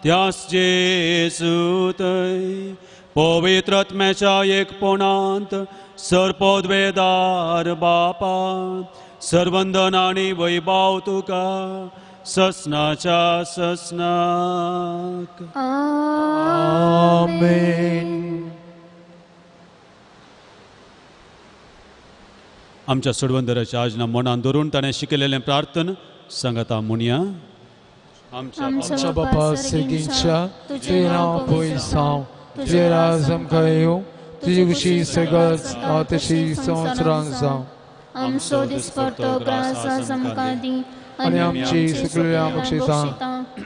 त्यास जेजू थंय पवित्र आत्म्याच्या एकपणांत सर्पद्वेदार बापा सर्वंदन आनी वैभाव तुका ससनाच्या ससनाक. आमेन. आमच्या सोडवंदराच्या आजना मनान धरून ताणें शिकयलेलें प्रार्थना सांगता म्हणया. आमच्या बापा सर्गीच्या, तुजें नांव पयस जावं, तुजें राज आमकां येवं, तुजी खुशी सर्गांत तशी संवसारांत जावं. आमचो दिसपट्टो ग्रास आज आमकां दी आनी आमची सगळ्या बक्षिसां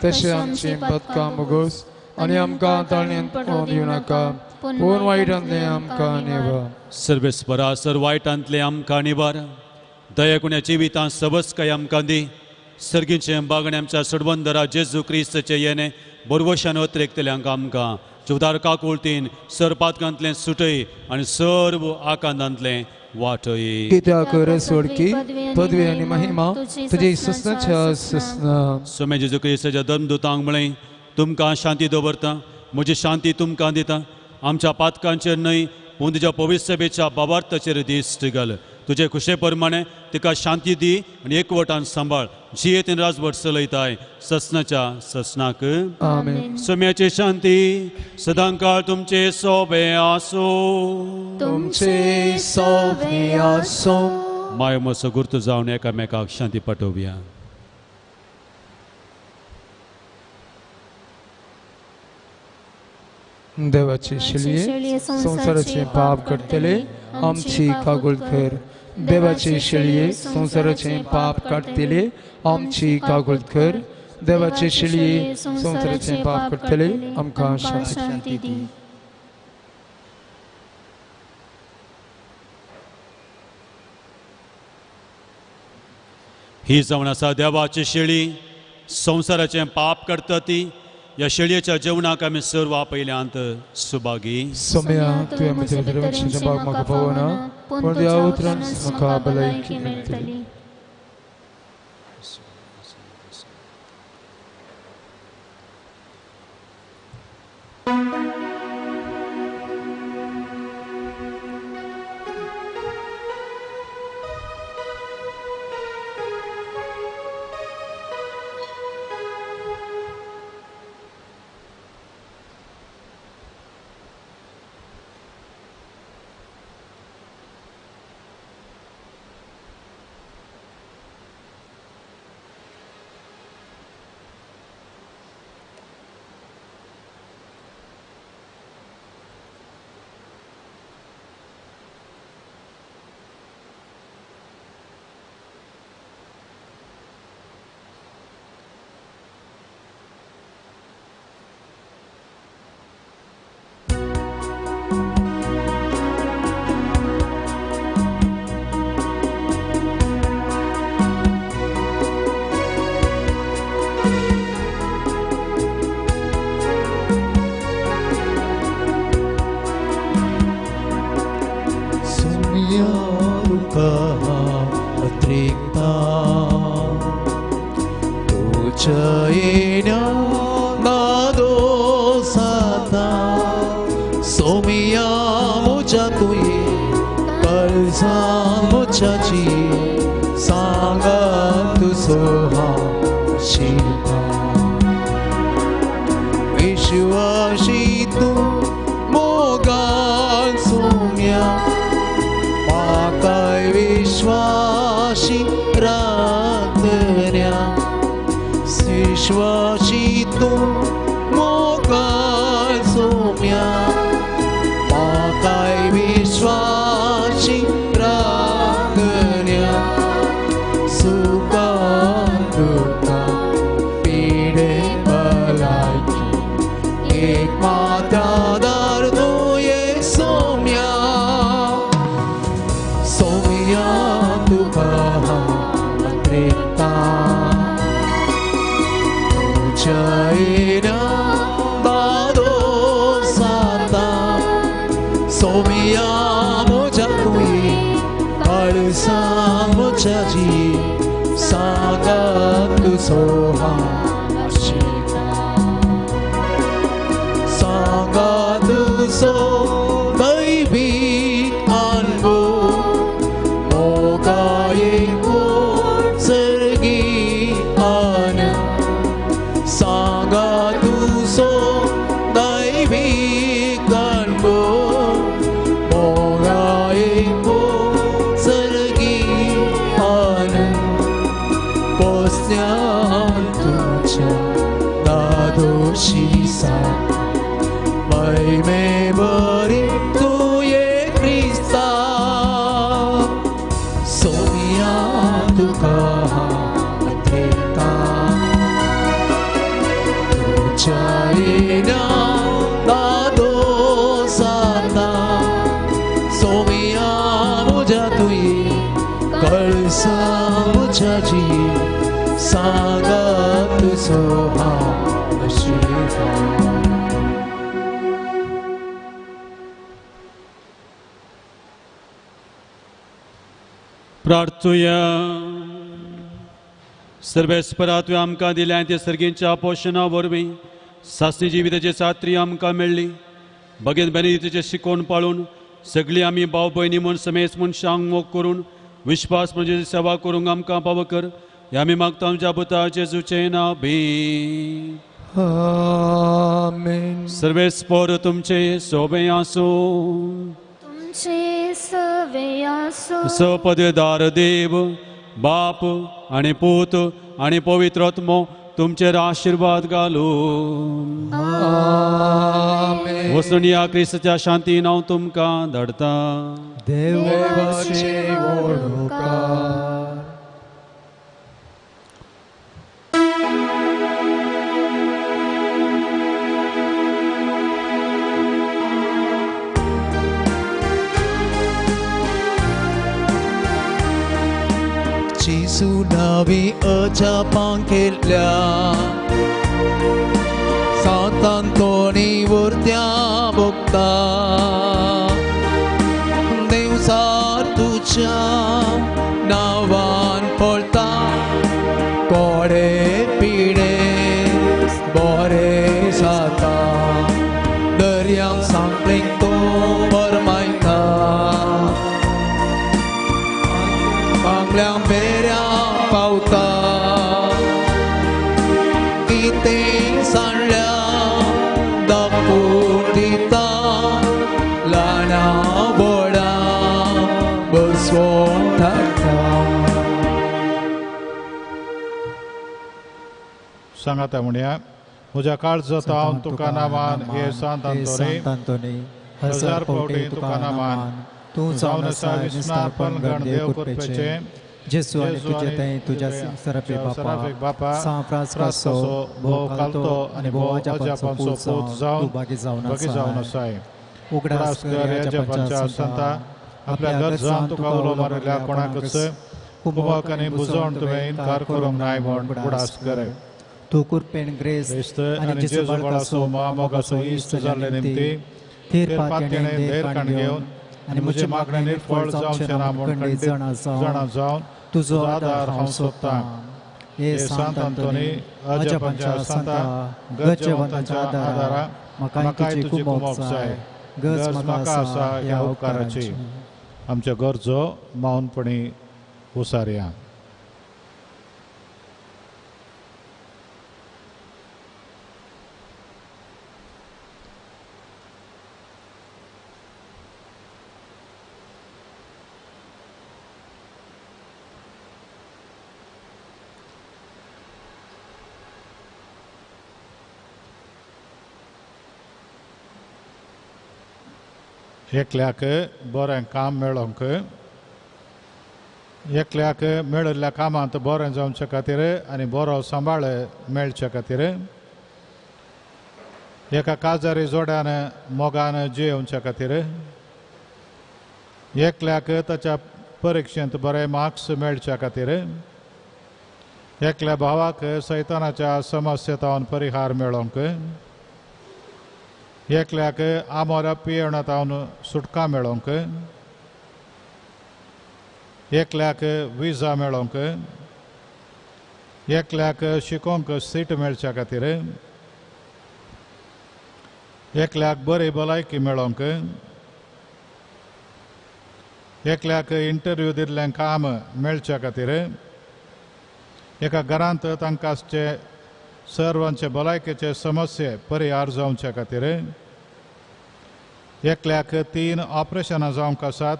तशें आमची पदकां भोगोस आनी आमकां ताळण्यांत पडूंक दिवं नाका, पूण वायटांतलें आमकां निवार. सर्वेस्परा सर वायटांतलें आमकां निवार. दयाकुण्या जिवितांत सबसकाय आमकां दी. सर्गीचें बागणें आमच्या सडवंदरा जेजू क्रिस्ताचें येणें बरवशान अत्रेकतल्यांक आमकां चुवदार काकुळतीन सरपातकांतलें सुटय आनी सर्व आकांतांतलें वाटय. कित्याक रसवडकी पदवी आनी महिमा तुजी ससनाच्या ससना. सोम्या जेजू क्रिस्ताच्या धर्मदूतांक म्हळें, तुमकां शांती दवरता, म्हजी शांती तुमकां दिता. आमच्या पातकांचेर न्हय पूण तुज्या पवित्र सभेच्या बाबार्थाचेर दिश्ट घाल. तुजे खुशे प्रमाणे तिका शांती दी आनी एकवटान सांबाळ. जियेत राजवट चलयताय ससनाच्या ससनाक. आमेन. सोम्याची शांती सदांकाळ तुमचे सोबे आसूं. तुमचे सोबे आसूं. माय मसो गुर्त जावन एकामेकाक शांती पाठोवया. देवाची शेळये संवसाराचे पाप काडटले आमची कागूळ कर. देवाची शेळये संवसाराचे पाप काडटले आमची कागूळ कर. देवाची शेळये संवसाराचे पाप काडटले आमकां शांती दी. ही जावन आसा देवाची शेळी संवसाराचें पाप काडटा ती. ह्या शेळयेच्या जेवणाक आमी सर्व आपयल्यांत सुभागी. सोम्या तुवें म्हज्या देवाच्या जंबाक म्हाका पावना, पूण त्या उतरान म्हाका भलायकी मेळटली. Sangat tu soha shita. राखण्या विश्वासी तूं मोगाळ सोम्या म्हाकाय विश्वासी राखण्या सुखान दुखान पिडे भलायकी एक मात आदार तुवें सोम्या सोम्या तुका हांव अंत्रेता तुज्या दादो साता सोम्या म्हज्या तुवें काळसा म्हज्या जी सांगात तुजो हांव आशिता सांगात तुजो दैवीक अनभव मोगायेको सर्गी आनंद सांगात तुजो दैवीक अनभव मोगायेको सर्गी आनंद पोसण्यान तुज्या दादोशी साथ महिमे बरी तुवें क्रिस्ता सोम्या तुका हांव अंत्रेता तुज्या येण्यान दादो साता सोम्या म्हज्या तुवें कळसा म्हज्या जी सांगात तुजो हांव आशिता. प्रार्थुया. सर्वेस्परा तुवें आमकां दिल्या ते सर्गींच्या पोशणा वरवीं सासणी जिविताची सात्री आमकां मेळ्ळी. भगेन बेनितीचें शिकोवन पाळून सगळीं आमी भाव भयणी म्हूण समेस मनशांक मोग करून विश्वास म्हणजे सेवा करूंक आमकां पावो कर. हे आमी मागता आमच्या पुता जेजूचें नांव बी. आमेन. सर्वेस्पर तुमचे सोबे आसूं. तुमचे सवे आसूं. सपददार देव बाप आनी पूत आनी पवित्र आत्मो तुमचेर आशिर्वाद घालूं. आमेन. वचून ह्या क्रिस्ताच्या शांतीन हांव तुमकां धाडटा. देवाचे उपकार. जेजू नावी अजापां केल्या सांतांतोनी वर्त्या भोगता देवसार तुज्या नांवान पळता कोडे पिडे बोरे जाता दर्यांक सांगलें तो फरमायता पांगल्या पेऱ्या पावता कितें सांडल्या दाखोवन दिता ल्हाना व्हडा बसवोन थारता. सांगाता म्हणया म्हज्या काळजांत हांव तुका नामान हे सांत आंतोनी हजार फावटी तुका नामान तूं जावन आसा विस्नार्पण गण देव कृपेचें जेजू आनी तुजे थंय तुज्या सराफीक बापा सांव फ्रांसिस्काचो भोव कालतो आनी भोव अजापांचो पूत जावन तूं भागी जावन आसाय. उगडास कर अजापांच्या संता आपल्या गरजान तुका उलो मारिल्ल्या कोणाकच कुमक आनी बुजोवन तुवें इनकार करूंक नाय म्हूण उगडास कर. तूं कृपेन ग्रेस्त आनी जेजू बाळकाचो म्हामोगाचो इश्ट जाल्ले निमती थीर पातयेन धैर्य घेवन आनी म्हजें मागणें निर्फळ जावचें ना म्हूण खंडीत जाणा जावन तुजो आदार हांव सोदतां. हे सांत आंतोनी अजापांच्या संता गरजेवंतांच्या आदारा म्हाकाय तुजी कुमोक जाय. गरज म्हाका आसा ह्या उपकाराची. आमच्यो गरजो मौनपणी उसारया. एकल्याक बरें काम मेळोंक, एकल्याक मेळिल्ल्या कामांत बरें जावचे खातीर आनी बरो सांबाळ मेळचे खातीर, एका काजारी जोड्यान मोगान जियेवचे खातीर, एकल्याक ताच्या परिक्षेंत बरे मार्क्स मेळच्या खातीर, एकल्या भावाक सैतानाच्या समस्येतावन परिहार मेळोंक, एकल्याक आमोरा पियेवणातावन सुटका मेळोंक, एकल्याक विजा मेळोंक, एकल्याक शिकोंक सीट मेळच्या खातीर, एकल्याक बरी भलायकी मेळोंक, एकल्याक इंटरव्यू दिल्लें काम मेळच्या खातीर, एका घरांत तांकां आसचे सर्वांचे भलायकेचे समस्ये परिहार जावच्या खातीर, एकल्याक 3 ऑपरेशनां जावंक आसात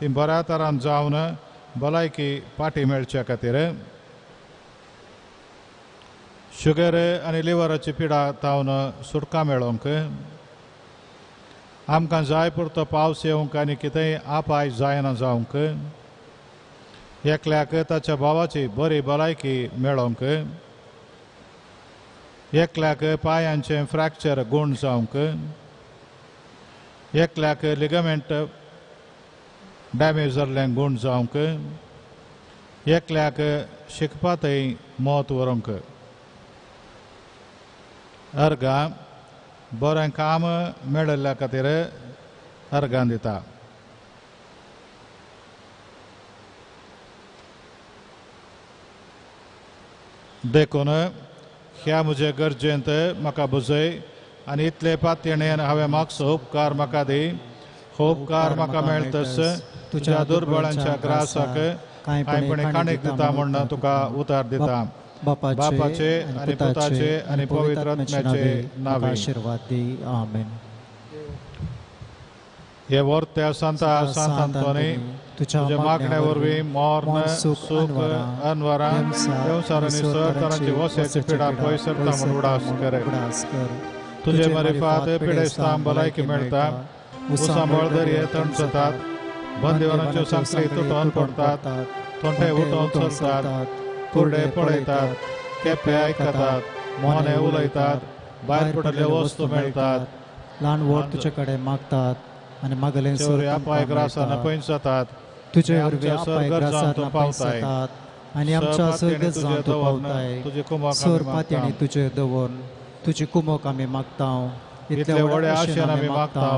ती बऱ्या तरान जावन भलायकी फाटी मेळच्या खातीर, शुगर आनी लिवराची पिडा तावन सुटका मेळोंक, आमकां जाय पुरतो पावस येवंक आनी कितेंय आपाय जायना जावंक, एकल्याक ताच्या भावाची बरी भलायकी मेळोंक, एकल्याक पांयांचें फ्रॅक्चर गूण जावंक, एकल्याक लिगमेंट डॅमेज जाल्लें गूण जावंक, एकल्याक शिकपातय मत व्हरूंक. अर्गां बरें काम मेळिल्ल्या खातीर अर्गां दिता. देखून ह्या म्हजे गरजेंत म्हाका बुजय आनी इतले पातयेन हांवें मागचो उपकार म्हाका दी. हो उपकार म्हाका मेळतस तुज्या दुर्बळांच्या ग्रासाक कांयपणी काणीक दिता म्हूण तुका उतार दिता. बापाचे आनी पुताचे आनी पवित्र आत्म्याचे नांवे आशीर्वाद दी. आमेन. हे वर्त्या संता सांत अंतोनी तुझ्या मागण्या वरवीं मर्ण सुख अनवरां देवसार आनी सर तरांची वस्याची पिडा पयस सरता म्हूण उडास कर. तुजे मारिफात पिडेस्तां भलायकी मेळटा, उसांबळ दर्ये तणसतात, बंदिवनाच्यो सांखळी तुटोवन पडटात, तोंडे उठोवन चलतात, कुर्डे पळयतात, केपे आयकतात, मोने उलयतात, भायर पडिल्ल्यो वस्तू मेळटात, ल्हान व्हड तुजे कडेन मागतात आनी मागलें अपाय ग्रासान पयस जातात. तुजे वरवीं अपाय ग्रासान पयस जातात आनी आमच्या सर तूं पावताय. सर पातयेणी तुजेर दवरून तुजी कुमक आमी मागता. इतले व्हडे आशेन आमी मागता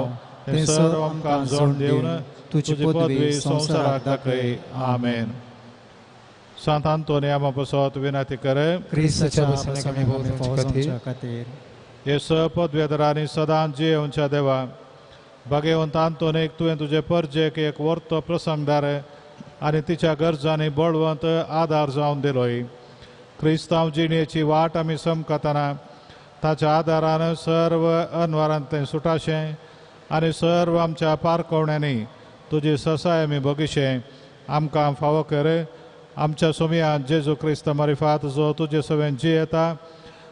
तें सर्व आमकां जोड दिवन तुजी पदवी संवसाराक दाखय. आमेन. सांत आंतोनी आमा पासत विनंती कर. क्रिस्ताच्या बसण्याक खातीर हे स पदवेदरांनी सदां जियेवच्या देवा, भागेवंत आंतोनीक तुवें तुजे परजेक एक वर्तो प्रसंगदार आनी तिच्या गरजांनी बळवंत आदार जावन दिलोय. क्रिस्तांव जिणेची वाट आमी समकतना ताच्या आदारान सर्व अनवरांतलें सुटाशें आनी सर्व आमच्या पारकोवण्यांनी तुजी ससाय आमी बगीशें आमकां फावो कर. आमच्या सोमया जेजू क्रिस्त मारिफात जो तुजे सवें जियेता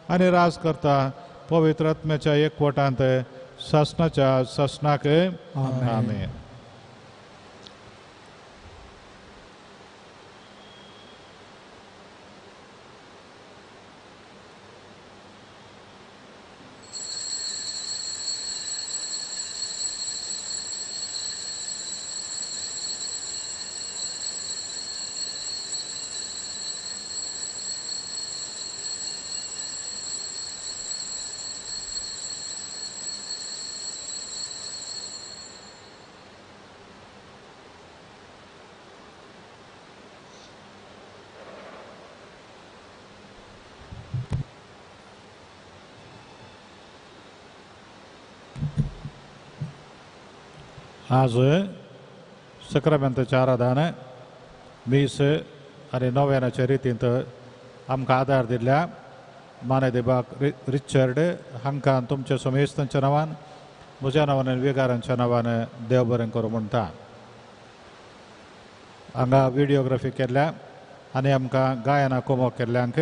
आनी राज करता पवित्र आत्म्याच्या एकवटांत सासणाच्या सासणाक. आमेन. आज सक्रामेंताच्या आराधन मीस आनी नव्यानाच्या रितींत आमकां आदार दिल्ल्या मानेदेबाक रिचर्ड हांकां तुमच्या समेस्तांच्या नांवान, म्हज्या नांवान आनी विगारांच्या नांवान देव बरें करूं म्हणटा. हांगा व्हिडियोग्राफी केल्ल्या आनी आमकां गायना कोमो केल्ल्यांक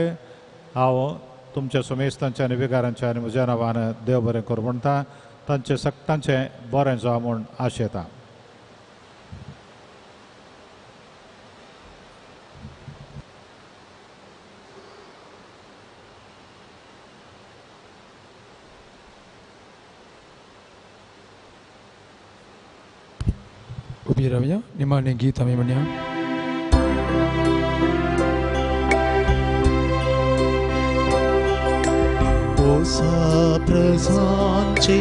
हांव तुमच्या समेस्तांच्या आनी विगारांच्या आनी म्हज्या नांवान देव बरें करूं म्हणटा. तांचे तांचें बरें जावं म्हूण आशेता. उबी रावया निमाणे गीत आमी म्हणया. ओसा प्रजांचे